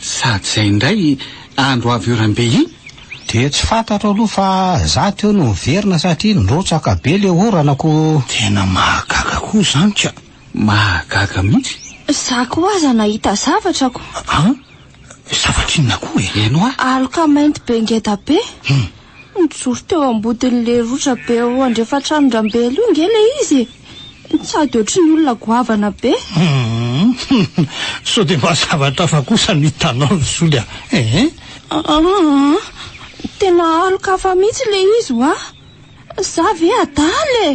Sady izay indray andro avy oram-be iny. Dia tsy fantatro aloha fa za teo no niverina satria nirotsaka be le orana ko. Tena mahagaga koa izany ka! Mahagaga mihitsy. Za koa aza nahita zavatra ko. An? Zavatra inona koa e? Eny hoa. Aloka mainty be ngeda be. Nijoro teo ambodin'ilay rotra be eo andrefan-tranon-dRambelo io nge ilay izy e. Sady ohatry ny olona goavana be. Hum, sao dia mba zavatra hafa kosa no hitanao ry Zoly a! Eh? Aa, tena aloka hafa mihitsy ilay izy hoa. Za ve adala e?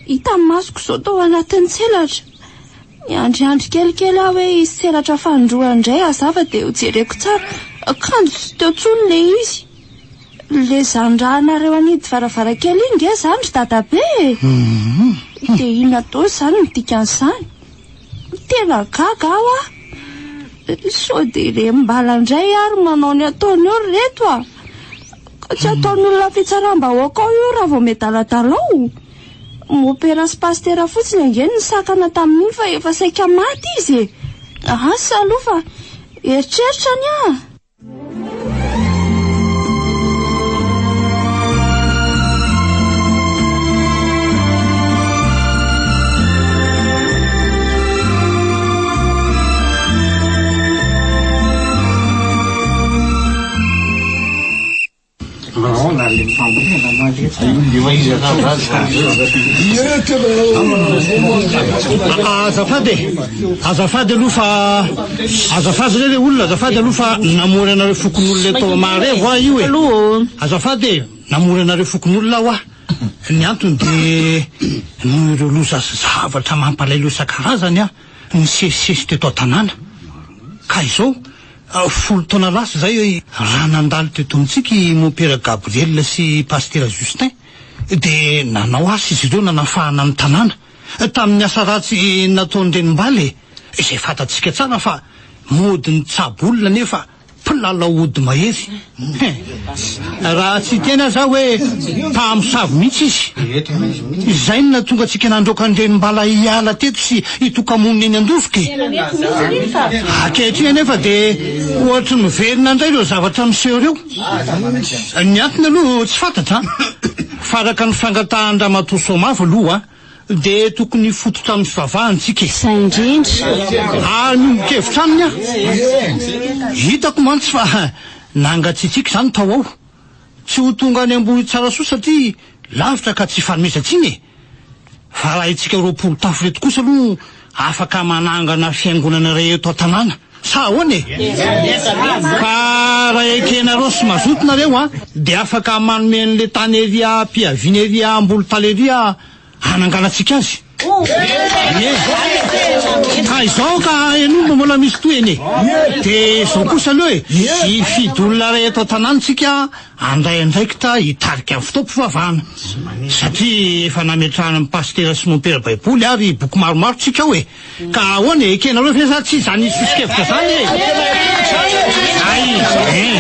Hitan'ny masoko izao tao anatin'ny tselatra. Niandriandry kelikely aho hoe hisy tselatra fanindroany indray hazava dia hojereko tsara. Kanjo tsy teo intsony ilay izy. Ilay zandrahanareo hanidy varavarankely iny nge izany ry dadabe e! Dia inona daholo izany no dikan'izany? Tena gaga aho a! Sao dia ireny-bala indray ary manao ny ataony eo ry reto a! Ka tsy ataon'ny olona fitsaram-bahoaka ao io raha vao miadaladala ao. Mopera sy pasitera fotsiny ange no nisakana tamin'iny fa efa saika maty izy e! Asa aloha fa eritreritra ny ahy. Azafady e! Azafady aloha fa azafady re le olona, azafady aloha fa namory anareo fokonolona eto Maharevo aho io e! Azafady e! Namory anareo fokonolona aho ah! Ny antony dia noho ireo loza sy zavatra mampalahelo isan-karazany ah nisesisesy teto an-tanàna. Ka izao, folo taona lasa izay, raha nandalo teto amintsika i Mompera Gabriel sy Pasitera Justin, dia nanao asa izy ireo nanafahana ny tanàna tamin'ny asa ratsy nataon-dRenimbaly e, izay fantatsika tsara fa mody nitsabo olona nefa Mpilalao ody mahery. Hein. Raha tsy hiteny aza aho hoe mpamosavy mihitsy izy. Izay no nahatonga antsika nandroaka an-dRenimbala hiala teto sy hitoka-monina eny Andovoka e. Ankehitriny anefa dia ohatry ny miverina indray ireo zavatra miseho ireo. Ny antony aloha tsy fantatra an. Fa araka ny fangatahan-dRamatoa Soamavo aloha Dia tokony hifototra amin'ny fivavahana isika e. Izay indrindra. Ary miombon-kevitra aminy aho. Hitako mantsy fa nangatsiatsiaka izany tao ao. Tsy ho tonga any Ambohitsarasoa satria lavitra ka tsy hifanomezan-tsiny e. Fa raha itsika 20 tafo ireto kosa aloha afaka manangana fiangonana iray eto an-tanàna. Sa ahoana e? Ka raha ekenareo sy mazoto nareo an, dia afaka manome an'le tany ery am-piaviana ery Ambolotale ery hananganantsika azy. Ie. Ka izao ka henoy mba mbola misy tohiny e. Dia izao kosa aloha e, hifidy olona iray eto an-tanàna tsika handray andraikitra hitarika ny fotoam-pivavahana. Satria efa nametrahana ny pasitera sy mompera baiboly ary boky maromaro tsika ao e. Ka ahoana e? Ekenareo ve sa tsia izany soso-kevitra izany e? Hay eh!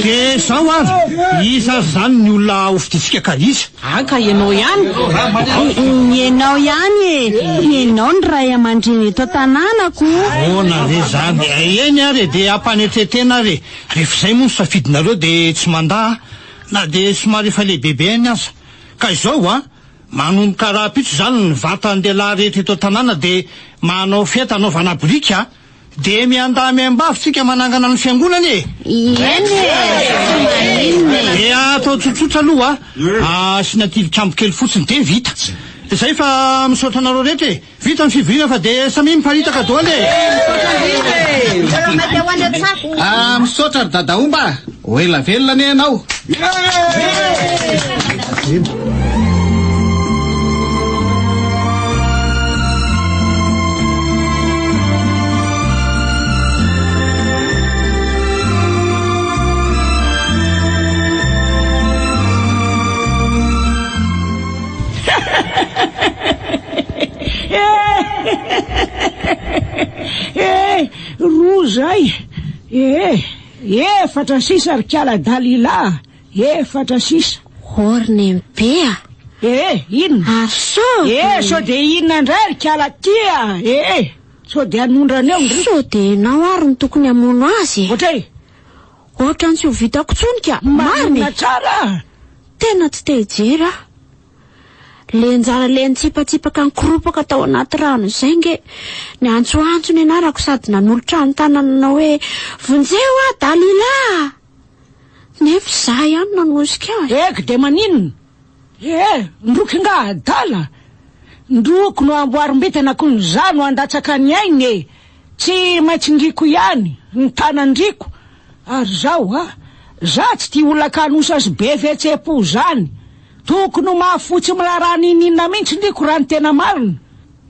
Dia izao ary, iza ary izany ny olona hofidintsika ka iza? Ah ka ianao ihany! Ianao ihany e! Ianao ny ray aman-dreny eto an-tanàna ko! Ahoana re izany? Eny ary e, dia ampanetren-tena ary e! Rehefa izay moa ny safidinareo dia tsy mandà aho, na dia somary efa lehibebe ihany aza. Ka izao an! Manomboka rahampitso izany ny vatan-dehilahy rehetra eto an-tanàna dia manao fety hanaovana biriky a! Dia miandahy miambavy tsika manangana ny fiangonana e! Eny e! Tsy maninona e! Dia atao tsotsotra aloha a! Asiana tilikambo kely fotsiny dia vita! Izay fa misaotra anareo rehetra e! Vita ny fivoriana fa dia samia miparitaka daholo e! Misaotra indrindra e! Mbola maika ho any an-tsaha. Ah, misaotra ry Dadaomba a! Ho ela velona anie ianao! Eh, roa zay. Eh, efatra sisa ry kala Dalila, efatra sisa. Orne be a! Eh, inona? Ary sao Eh, sao dia inona indray ry kala ty a? Eh, sao dia hanondrana eo ndry. Sao dia ianao ary no tokony hamono azy e? Ohatray? Ohatran'ny tsy ho vitako intsony ka, marina Marina e! tsara. Tena tsy te hijery aho. Le njara le nitsipatsipaka nikoropaka tao anaty rano izay nge. Niantsoantso ny anarako sady nanolotra ny tanany nanao hoe, Vonjeo aho Dalila a! Nefa izaho ihany no nanosika azy. Eky dia maninona? Eh! Ndroky nga adala? Ndroko no amboarim-bintana ko ny za no handatsaka ny ainy e! Tsy maintsy ndriko ihany ny tanan-driko ary zao a! Za tsy tia olona kanosa sy be fihetsem-po zany! Tokony ho mafy fo tsy miraharaha n'inon'inona mihitsy ndriko raha ny tena marina!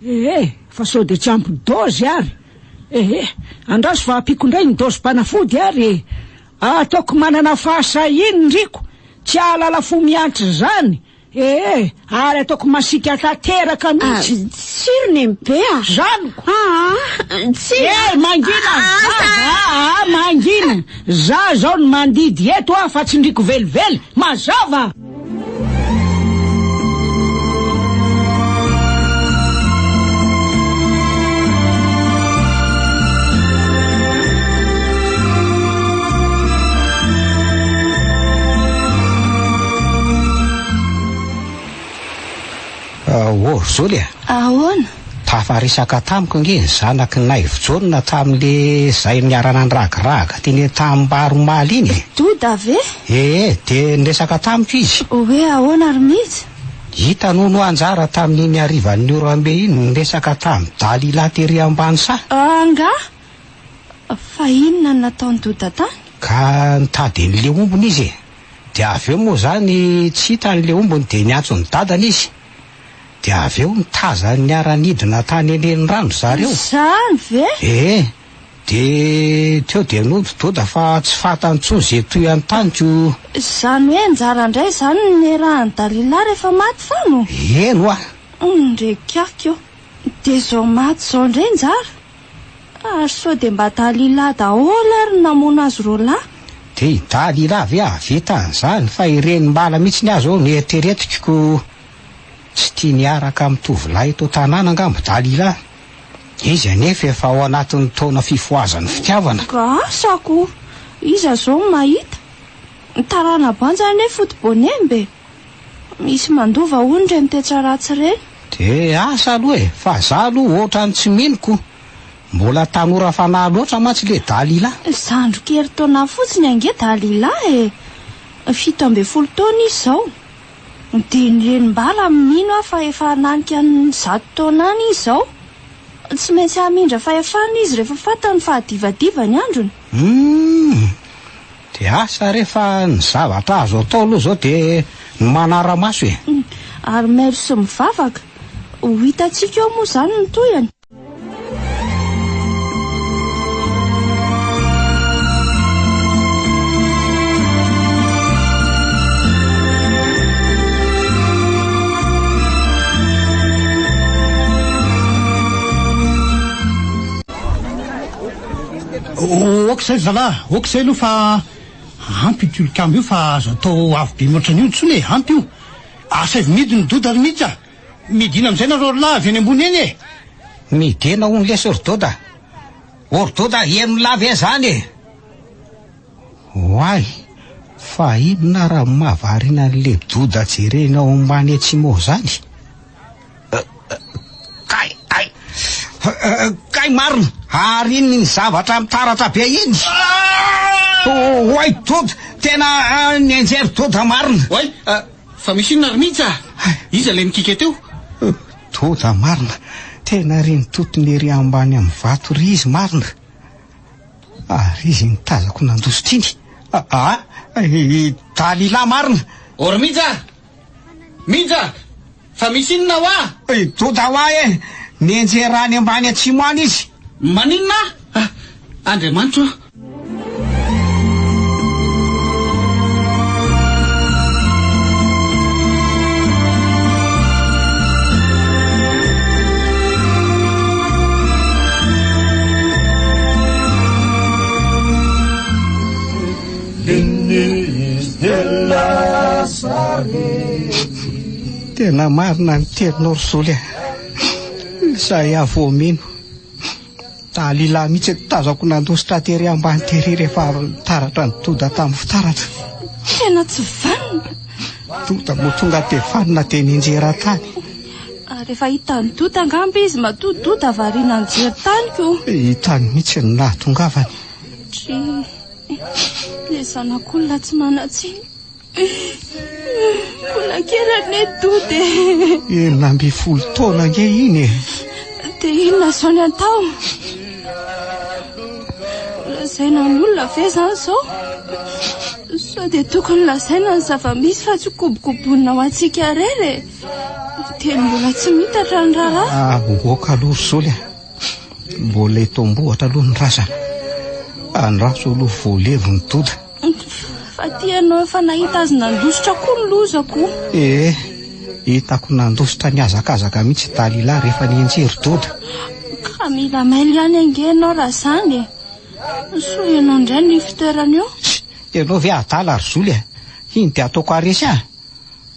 Eh! Fa sao dia tsy ampy dôzy ary! Eh! Andraso fa ampiako indray ny dôzim-panafody ary e! Ataoko manana fahasahiana ndriko Tsy hahalala fo miantry izany ee, ary ataoko masiaka tanteraka mihitsy. Ah, tsia ry Nenibe a! Zaniko! Aa, tsia! Eh, mangina! Aa, mangina! Za zao no mandidy eto ah, fa tsy ndriko velively! Mazava! Oh, Zoly a! Ahoana? Tafaresaka tamiko ange ny zanak'i Naivo Jaona tamin'le zay niara-nandragiraga teny an-tanimbary omaly iny e! Doda ve? Ee, dia niresaka tamiko izy. Hoe ahoana ry Mija? Hitany hono anjara tamin'iny harivan'ny orambe iny niresaka tamin'i Dalila tery ambany saha. Angaha? Fa inona no nataon'i Doda tany? Ka nitady an'le ombiny izy e! Dia avy eo moa izany tsy hitany le ombiny dia niantso ny dadany izy. Dia avy eo nitazany niara-nidina tany an-drenirano zareo. Izany ve? Ee. Dia teo dia nody Doda fa tsy fantany intsony izay tohiny tany ko. Izany hoe anjara indray izany ny niarahan'i Dalila rehefa maty fano? Eny hoa. Ndrekako io. Dia izao maty izao indray njara? Ary sao dia mba Dalila daholo ary no namono azy roalahy? Dia i Dalila ve hahavita an'izany fa ireny mbala mihitsy ny ahy izao no eritreretiko ko tsy tiany hiaraka amin'ny tovolahy eto an-tanàna angamba Dalila. Izy anefa efa ao anatin'ny taona fifohazan'ny fitiavana. Ka asa ko! Iza izao no mahita? Ny tarana-banja anie foto-boanemba e! Misy mandova hono ireny toetra ratsy ireny. Dia asa aloha e! Fa za aloha ohatran'ny tsy mino ko! Mbola tanora fanahy loatra mantsy le Dalila. Zandriko herintaona fotsiny ange Dalila e! 17 taona izy izao. Dia ny renim-bala mino aho fa efa hananika ny 100 taona any izy izao. Tsy maintsy hamindra fahefana izy rehefa fantany fa hadivadiva ny androny. Humm! Dia asa re fa ny zavatra azo atao aloha izao dia ny manara-maso e! Ary mailo sy mivavaka. Ho hitantsika eo moa izany ny tohiny. Ok izay ry zalahy, ok izay aloha fa ampy io tilikambo io fa aza atao avo be mihoatra an'io intsony e, ampy io. Asaivo midina i Doda ry Mija a! Midina amin'izay nareo ry lahy avy eny ambony eny e! Midina hono lesy ry Doda. O ry Doda, henon'lah ve zany e? Oay, fa inona raha mahavariana an'le Doda jerena ao ambany atsimo ao zany? Kay, ay, kay marina, ary inona iny zavatra mitaratra be iny? Oay Doda, tena nianjery Doda marina. Oay, fa misy inona ry Mija? Iza ilay nikika teo? Doda marina, tena ry nitotona ery ambany amin'ny vato ry izy marina. Ary izy iny tazako nandositra iny. Ah, i Dalila marina. Ô ry Mija! Mija! Fa misy inona hoa? I Doda hoa e! Nianjera any ambany atsimo any izy. Maninona? Andriamanitro a! Tena marina ny teninao ry Zoly a! Izay aho vao mino. Dalila mihitsy no tazako nandositra tery ambany tery rehefa avy nitaratra ny Doda tamin'ny fitaratra. Tena tsy vanona! Doda moa tonga dia fanina dia nianjera tany. Ary efa hitan'i Doda angamba izy matoa Doda variana nijery tany ko. Hitany mihitsy ny nahatongavany. Dry, ilay zanak'olona tsy manan-tsiny. Mbola kely anie Doda e. 16 taona ange iny e. Dia inona izao ny atao? Lazaina ny olona ve izany izao? Sao dia tokony lazaina ny zava-misy fa tsy kobokobonina ho antsika irery e. Teny mbola tsy mitatra ny raharaha. Ah, oka aloha ry Zoly a. Mbola eto am-bohitra aloha ny razana. Andraso aloha voalevy ny Doda. Fa ty ianao efa nahita azy nandositra koa ny lozako. Ee, hitako nandositra nihazakazaka mihitsy Dalila rehefa nianjery Doda. Ka mila mailo ihany ange ianao raha izany e. Soa ianao indray no fitoerana eo. Ianao ve adala ry Zoly a? Iny dia ataoko haharesy ahy?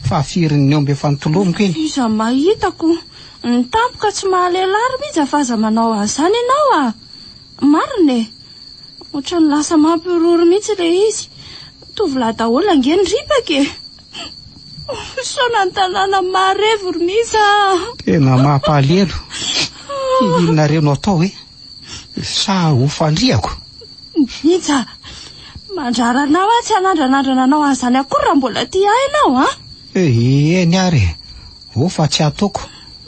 Fa firy ny omby efa notolomiko iny? Iza mahitako? Ny tampoka tsy mahalehilahy ry Mija fa aza manao an'izany ianao a! Marina e! Ohatran'ny lasa mampihorohoro mihitsy ilay izy. Tovolahy daholo ange ny ripaka e! Misaona ny tanàna maharevo ry Mija a! Tena mampalahelo. Inona re no atao e? Sa ho fandrihako? Mija, mandrara anao aho tsy hanandranandrana anao an'izany akory raha mbola tia ahy ianao an! Eny ary e! O fa tsy ataoko.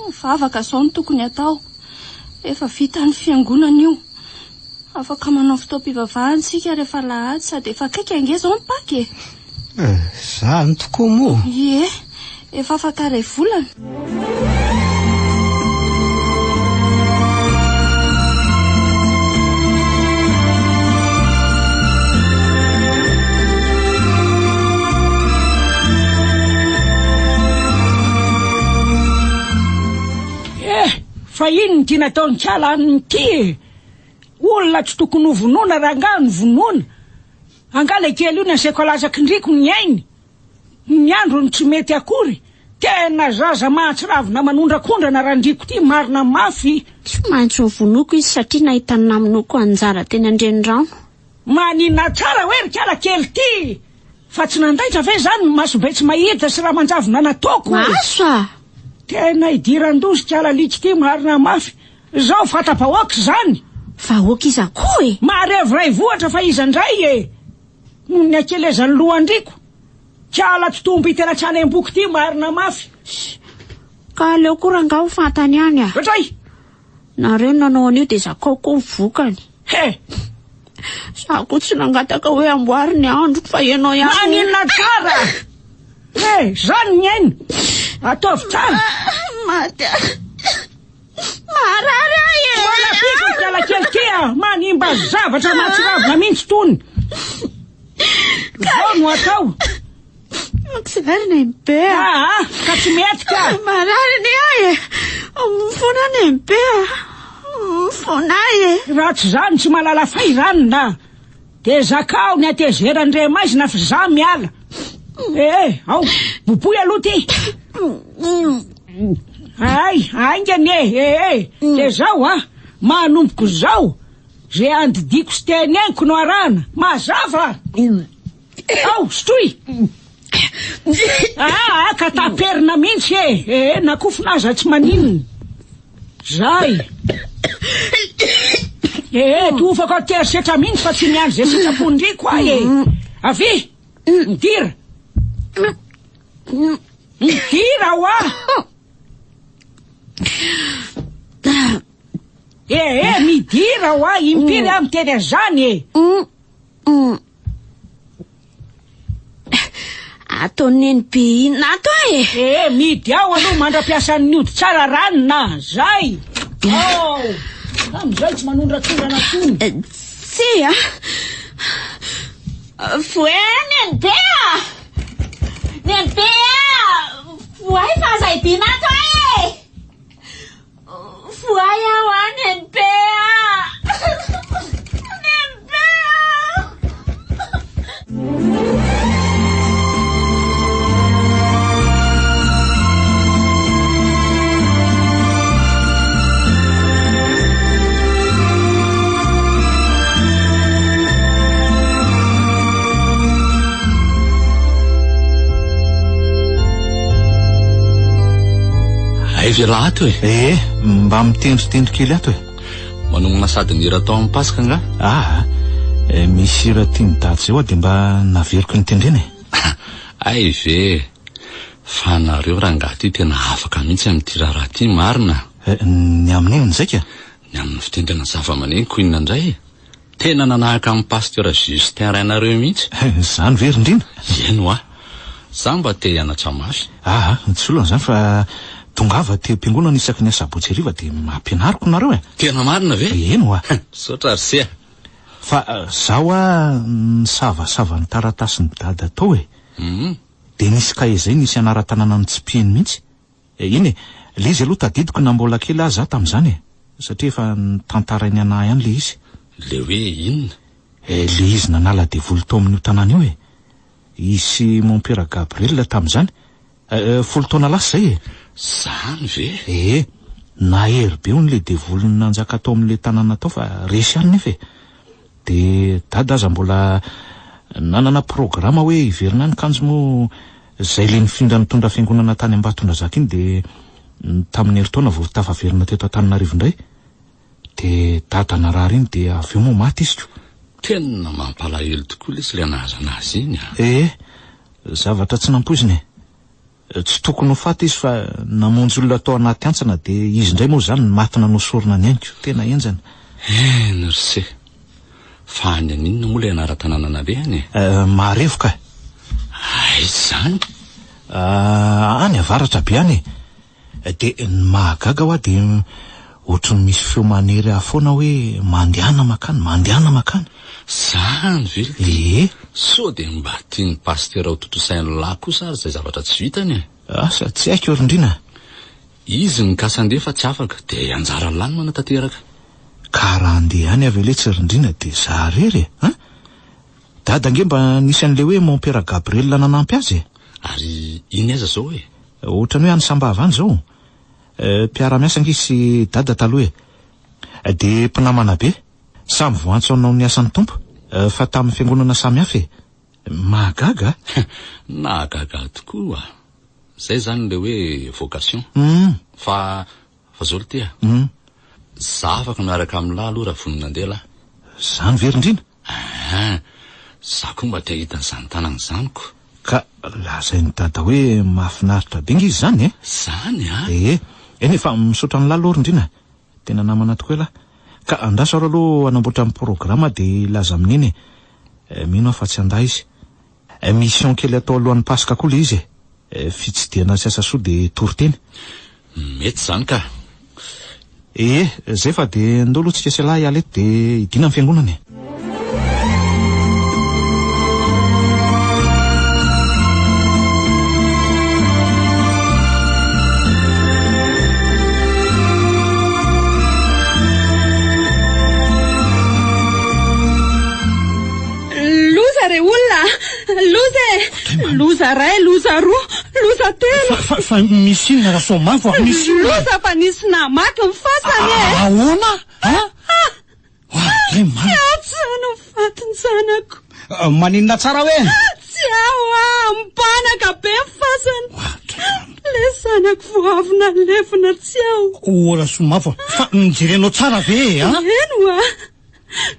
Mivavaka izao no tokony hatao. Efa vitan'ny fiangonana io. Afaka manao fotoam-pivavahana isika rehefa alahady sady efa akaiky ange izao ny Paka e! Izany tokoa moa? Ie, efa afaka iray volana. Eh, fa inona ity nataon'i Kala amin'ity e? Olona tsy tokony ho vonoina rangahy no vonoina. Angaha ilay kely io nasaiko alatsaky ndriko ny ainy? Ny androny tsy mety akory. Tena zaza mahatsiravina manondrakondrana randriko ity marina mafy. Tsy maintsy ho vonoiko izy satria nahita ny namonoako anjara teny an-drenirano. Manina tsara hoe ry kala kely ity! Fa tsy nandaitra ve izany ny masobe tsy mahita sy ramanjavona nataoko e? Maso a! Tena idiran-doza ity alaliaka ity marina mafy. Izao fanta-bahoaka izany! Vahoaka iza koa e? Maharevo iray vohitra fa iza indray e? Noho ny hakelezan'ny lohan-driako. Kala totombo ity tena am-boky ity marina mafy. Ka aleo koa rangahy ho fantany ihany a! Ohatray! Nareo no nanao an'io dia zakao koa ny vokany. He! Za koa tsy nangataka hoe amboary ny androko fa ianao ihany. Maninona tsara! He! Zany ny aina! Ataovy tsara! Maty aho. Marary ahy e! Mbola tiako ity kala kely ity a! Manimba zavatra mahatsiravina mihitsy tony. Zao no atao. Aok'izay ry Nenibe a! Aa, ka tsy mety ka! Marary anie ahy e! Mifona Nenibe a! Mifona ahy e! Raha tsy izany tsy mahalala fay ranona. Dia zakao ny hatezeran-dre maizina fa za miala. Eh, ao, boboy aloha ty. Ay, aingana e, eh, eh. Dia zao a, manomboka izao, ze andidiako sy teneniko no arahana. Mazava? Ao, sotroy. Ah, ka taperina mihitsy e. Eh, na kofona aza tsy maninona. Zay. Eh, tofako an-terisetra mihitsy fa tsy miandry izay sitrapon-driko ahy e. Avia, midira. Midira hoa. Eh, eh, midira hoa, impiry aho miteny an'izany e. Ataon'i Neny be inona ato aho e? Eh, midy ao aloha mandra-piasan'ny ody tsara ranona, zay! Ao! Amin'izay tsy manondratondrana intsony. Eh, tsia! Voay Neny be a! Neny be a! Voay fa aza idina ato aho e! Voay aho a Nenibe a! Nenibe a! Avy ialahy ato e? Ee, mba mitendritendry kely ato e. Manomana sady ny hira atao amin'ny Paska angaha? Aa, misy hira tian'i Dada izay hoa dia mba naveriko notendrena e. Hay ve! Fa nareo rangahy ty tena afaka mihitsy amin'ity raharaha ity marina. Ny amin'inona izay ka? Ny amin'ny fitendrena zava-maneno ko inona indray e? Tena nanahaka an'i Pasteur Justin rainareo mihitsy. Izany ve ry Ndrina? Eny hoa. Za mba te hianatra mafy. Aa, tsy olana izany fa tongava aty am-piangonana isaky ny asabotsy hariva dia ampianariko nareo e. Tena marina ve? Eny hoa. Misaotra ry se a. Fa za hoa nisavasava ny taratasin'i Dada tao e. Dia nisy kahie izay nisy anaran-tanàna notsipihiny mihitsy. Eny e, le izy aloha tadidiko na mbola kely aza aho tamin'izany e, satria efa notantarainy anah ihany le izy. Le hoe inona? Le izy nanala devoly tao amin'io tanàna io e. Izy sy mompera Gabriel tamin'izany. 10 taona lasa izay e. Zany ve? Ee, nahery be hono le devoly nanjaka tao amin'le tanàna tao fa resy ihany nefa e. Dia dada aza mbola nanana programa hoe hiverina any kanjo moa izay le nifindra nitondra fiangonana tany Ambatondrazaka iny dia tamin'ny herintaona vao tafaverina teto Antananarivo indray. Dia dada narary iny dia avy eo moa maty izy ko. Tena mampalahelo tokoa lesy ilay nahazo anazy iny a! Ee, zavatra tsy nampoizina e. Tsy tokony ho faty izy fa namonjy olona tao anaty hantsana dia izy indray moa izany maty nanao sorona ny ainy ko. Tena henjana. Eny ry se. Fa any an'inona moa ilay anaran-tanàna nalehany e? Maharevo ka. Aiza izany? Any avaratra be any e. Dia ny mahagaga hoa dia ohatry ny misy feo manery ahy foana hoe mandehana makany, mandehana makany. Zany ve le ty? Ee. Sao dia mba tian'i Pasitera ho tontosain'i lahy kosa ary izay zavatra tsy vitany e? Asa, tsy haiko ry Ndrina a. Izy nikasa handeha fa tsy afaka, dia anjaran'i lahy no manatanteraka. Ka raha handeha any aho ve letsy ry Ndrina dia za irery e? An? Dada ange mba nisy an'ilay hoe Mompera Gabriel nanampy azy e! Ary iny aiza izao e? Ohatran'ny hoe any Sambava any izao. Mpiara-miasa ange izy sy Dada taloha e. Dia mpinamana be. Samy voantso hanao ny asan'ny Tompo. Fa tamin'ny fiangonana samy hafa e. Mahagaga a! Nahagaga ahy tokoa. Izay izany ilay hoe vocation. Fa Fa zao ry ty a! Za afaka miaraka amin'lah aloha raha vonona andeha lah. Zany ve ry Ndrina? Aa! Za koa mba te hahita an'izany tanana izany ko. Ka lazain'i Dada hoe mahafinaritra be nge izy izany e! Zany a! Ee! Eny e, fa misaotra an'lah aloha ry Ndrina a! Tena namana tokoa elah. Ka andraso ary aloha hanamboatra ny programa dia hilaza amin'i Neny e! Mino aho fa tsy handà izy. Mission kely atao alohan'ny Paska koa ilay izy e! Fitsidihana sy asa soa dia toriteny. Mety izany ka! Ee, zay fa dia ndao aloha tsika sy ialahy hiala eto dia hidiana ny fiangonana e! Loza re olona a! Loza e! Loza ray, loza roa, loza telo. Fa, fa, fa misy inona Rasoamavo a? Misy inona? Loza fa nisy namaky ny fasany e! Ahoana? A? Oadray marina. Tsy aho tsy ny fatin-janako. Maninona tsara hoe? Tsy aho ah, mibanaka be ny fasana. Le zanako vao avy nalevina tsy aho. O Rasoamavo a, fa nijerenao tsara ve e? A? Eny oa.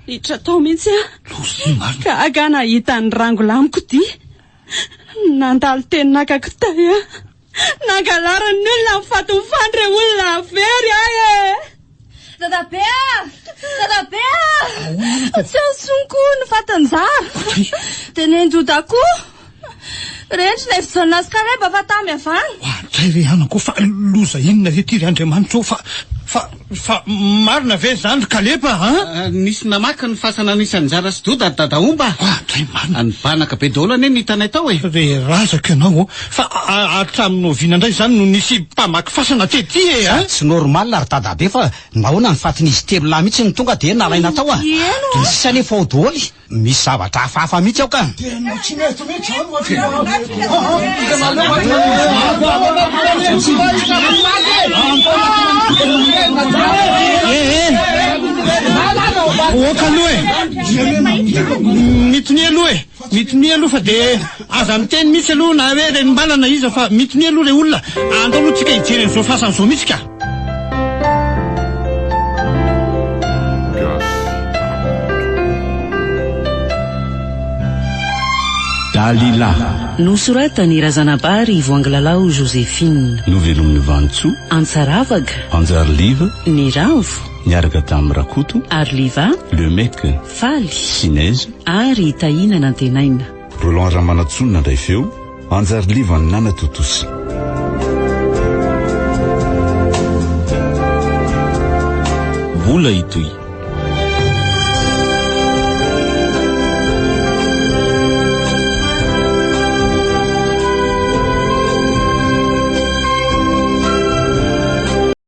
Hiditra tao mihitsy aho. Gaga nahita ny rangolamiko ity. Nandalo teny naka kitay aho. Nangalarin'ny olona ny fatin'ny fandry re olona very ahy e! Dadabe a! Dadabe a! Tsy ao intsony koa ny fatin-jara. Dia nenjoda koa. Rendrina i Jaona sy Kaleba fa tamy avy any. Oadray re anako fa loza inona re ity ry Andriamanitra ô fa fa fa marina ve izany ry Kaleba a? Nisy namaky ny fasana nisy an'i Njara sy Doda ry Dadaomba a! Oadray marina. Nibanaka be daholo anie ny hitanay tao e! Re razako ianao ô! Fa hatramin'ny oviana indray izany no nisy mpamaky fasana tety e a? Tsy normal ry Dadabe fa nahoana ny fatin'izy telo lahy mihitsy no tonga dia nalaina tao a! Ny sisa anefa ao daholo. Misy zavatra hafahafa mihitsy ao ka. Tena tsy mety mihitsy izany ho'a Eh eh. Oka aloha e. Mitonia aloha e. Mitonia aloha fa dia aza miteny mihitsy aloha na hoe renimbala na iza fa mitonia aloha re olona. Andao aloha tsika hijery an'izao fasana izao mihitsy ka. Dalila. Nosoratan'i Razanabary Voangilalao Joséphine. Novelomin'i Vanintsoa. Antsaravaka. Anjariliva. Niravo. Niaraka tamin'i Rakoto. Ariliva. Le mec. Faly. Sinezy. Ary Tahiana Nantenaina. Roland Ramanantsoa nandray feo, Anjariliva nanatontosa. Mbola hitohy.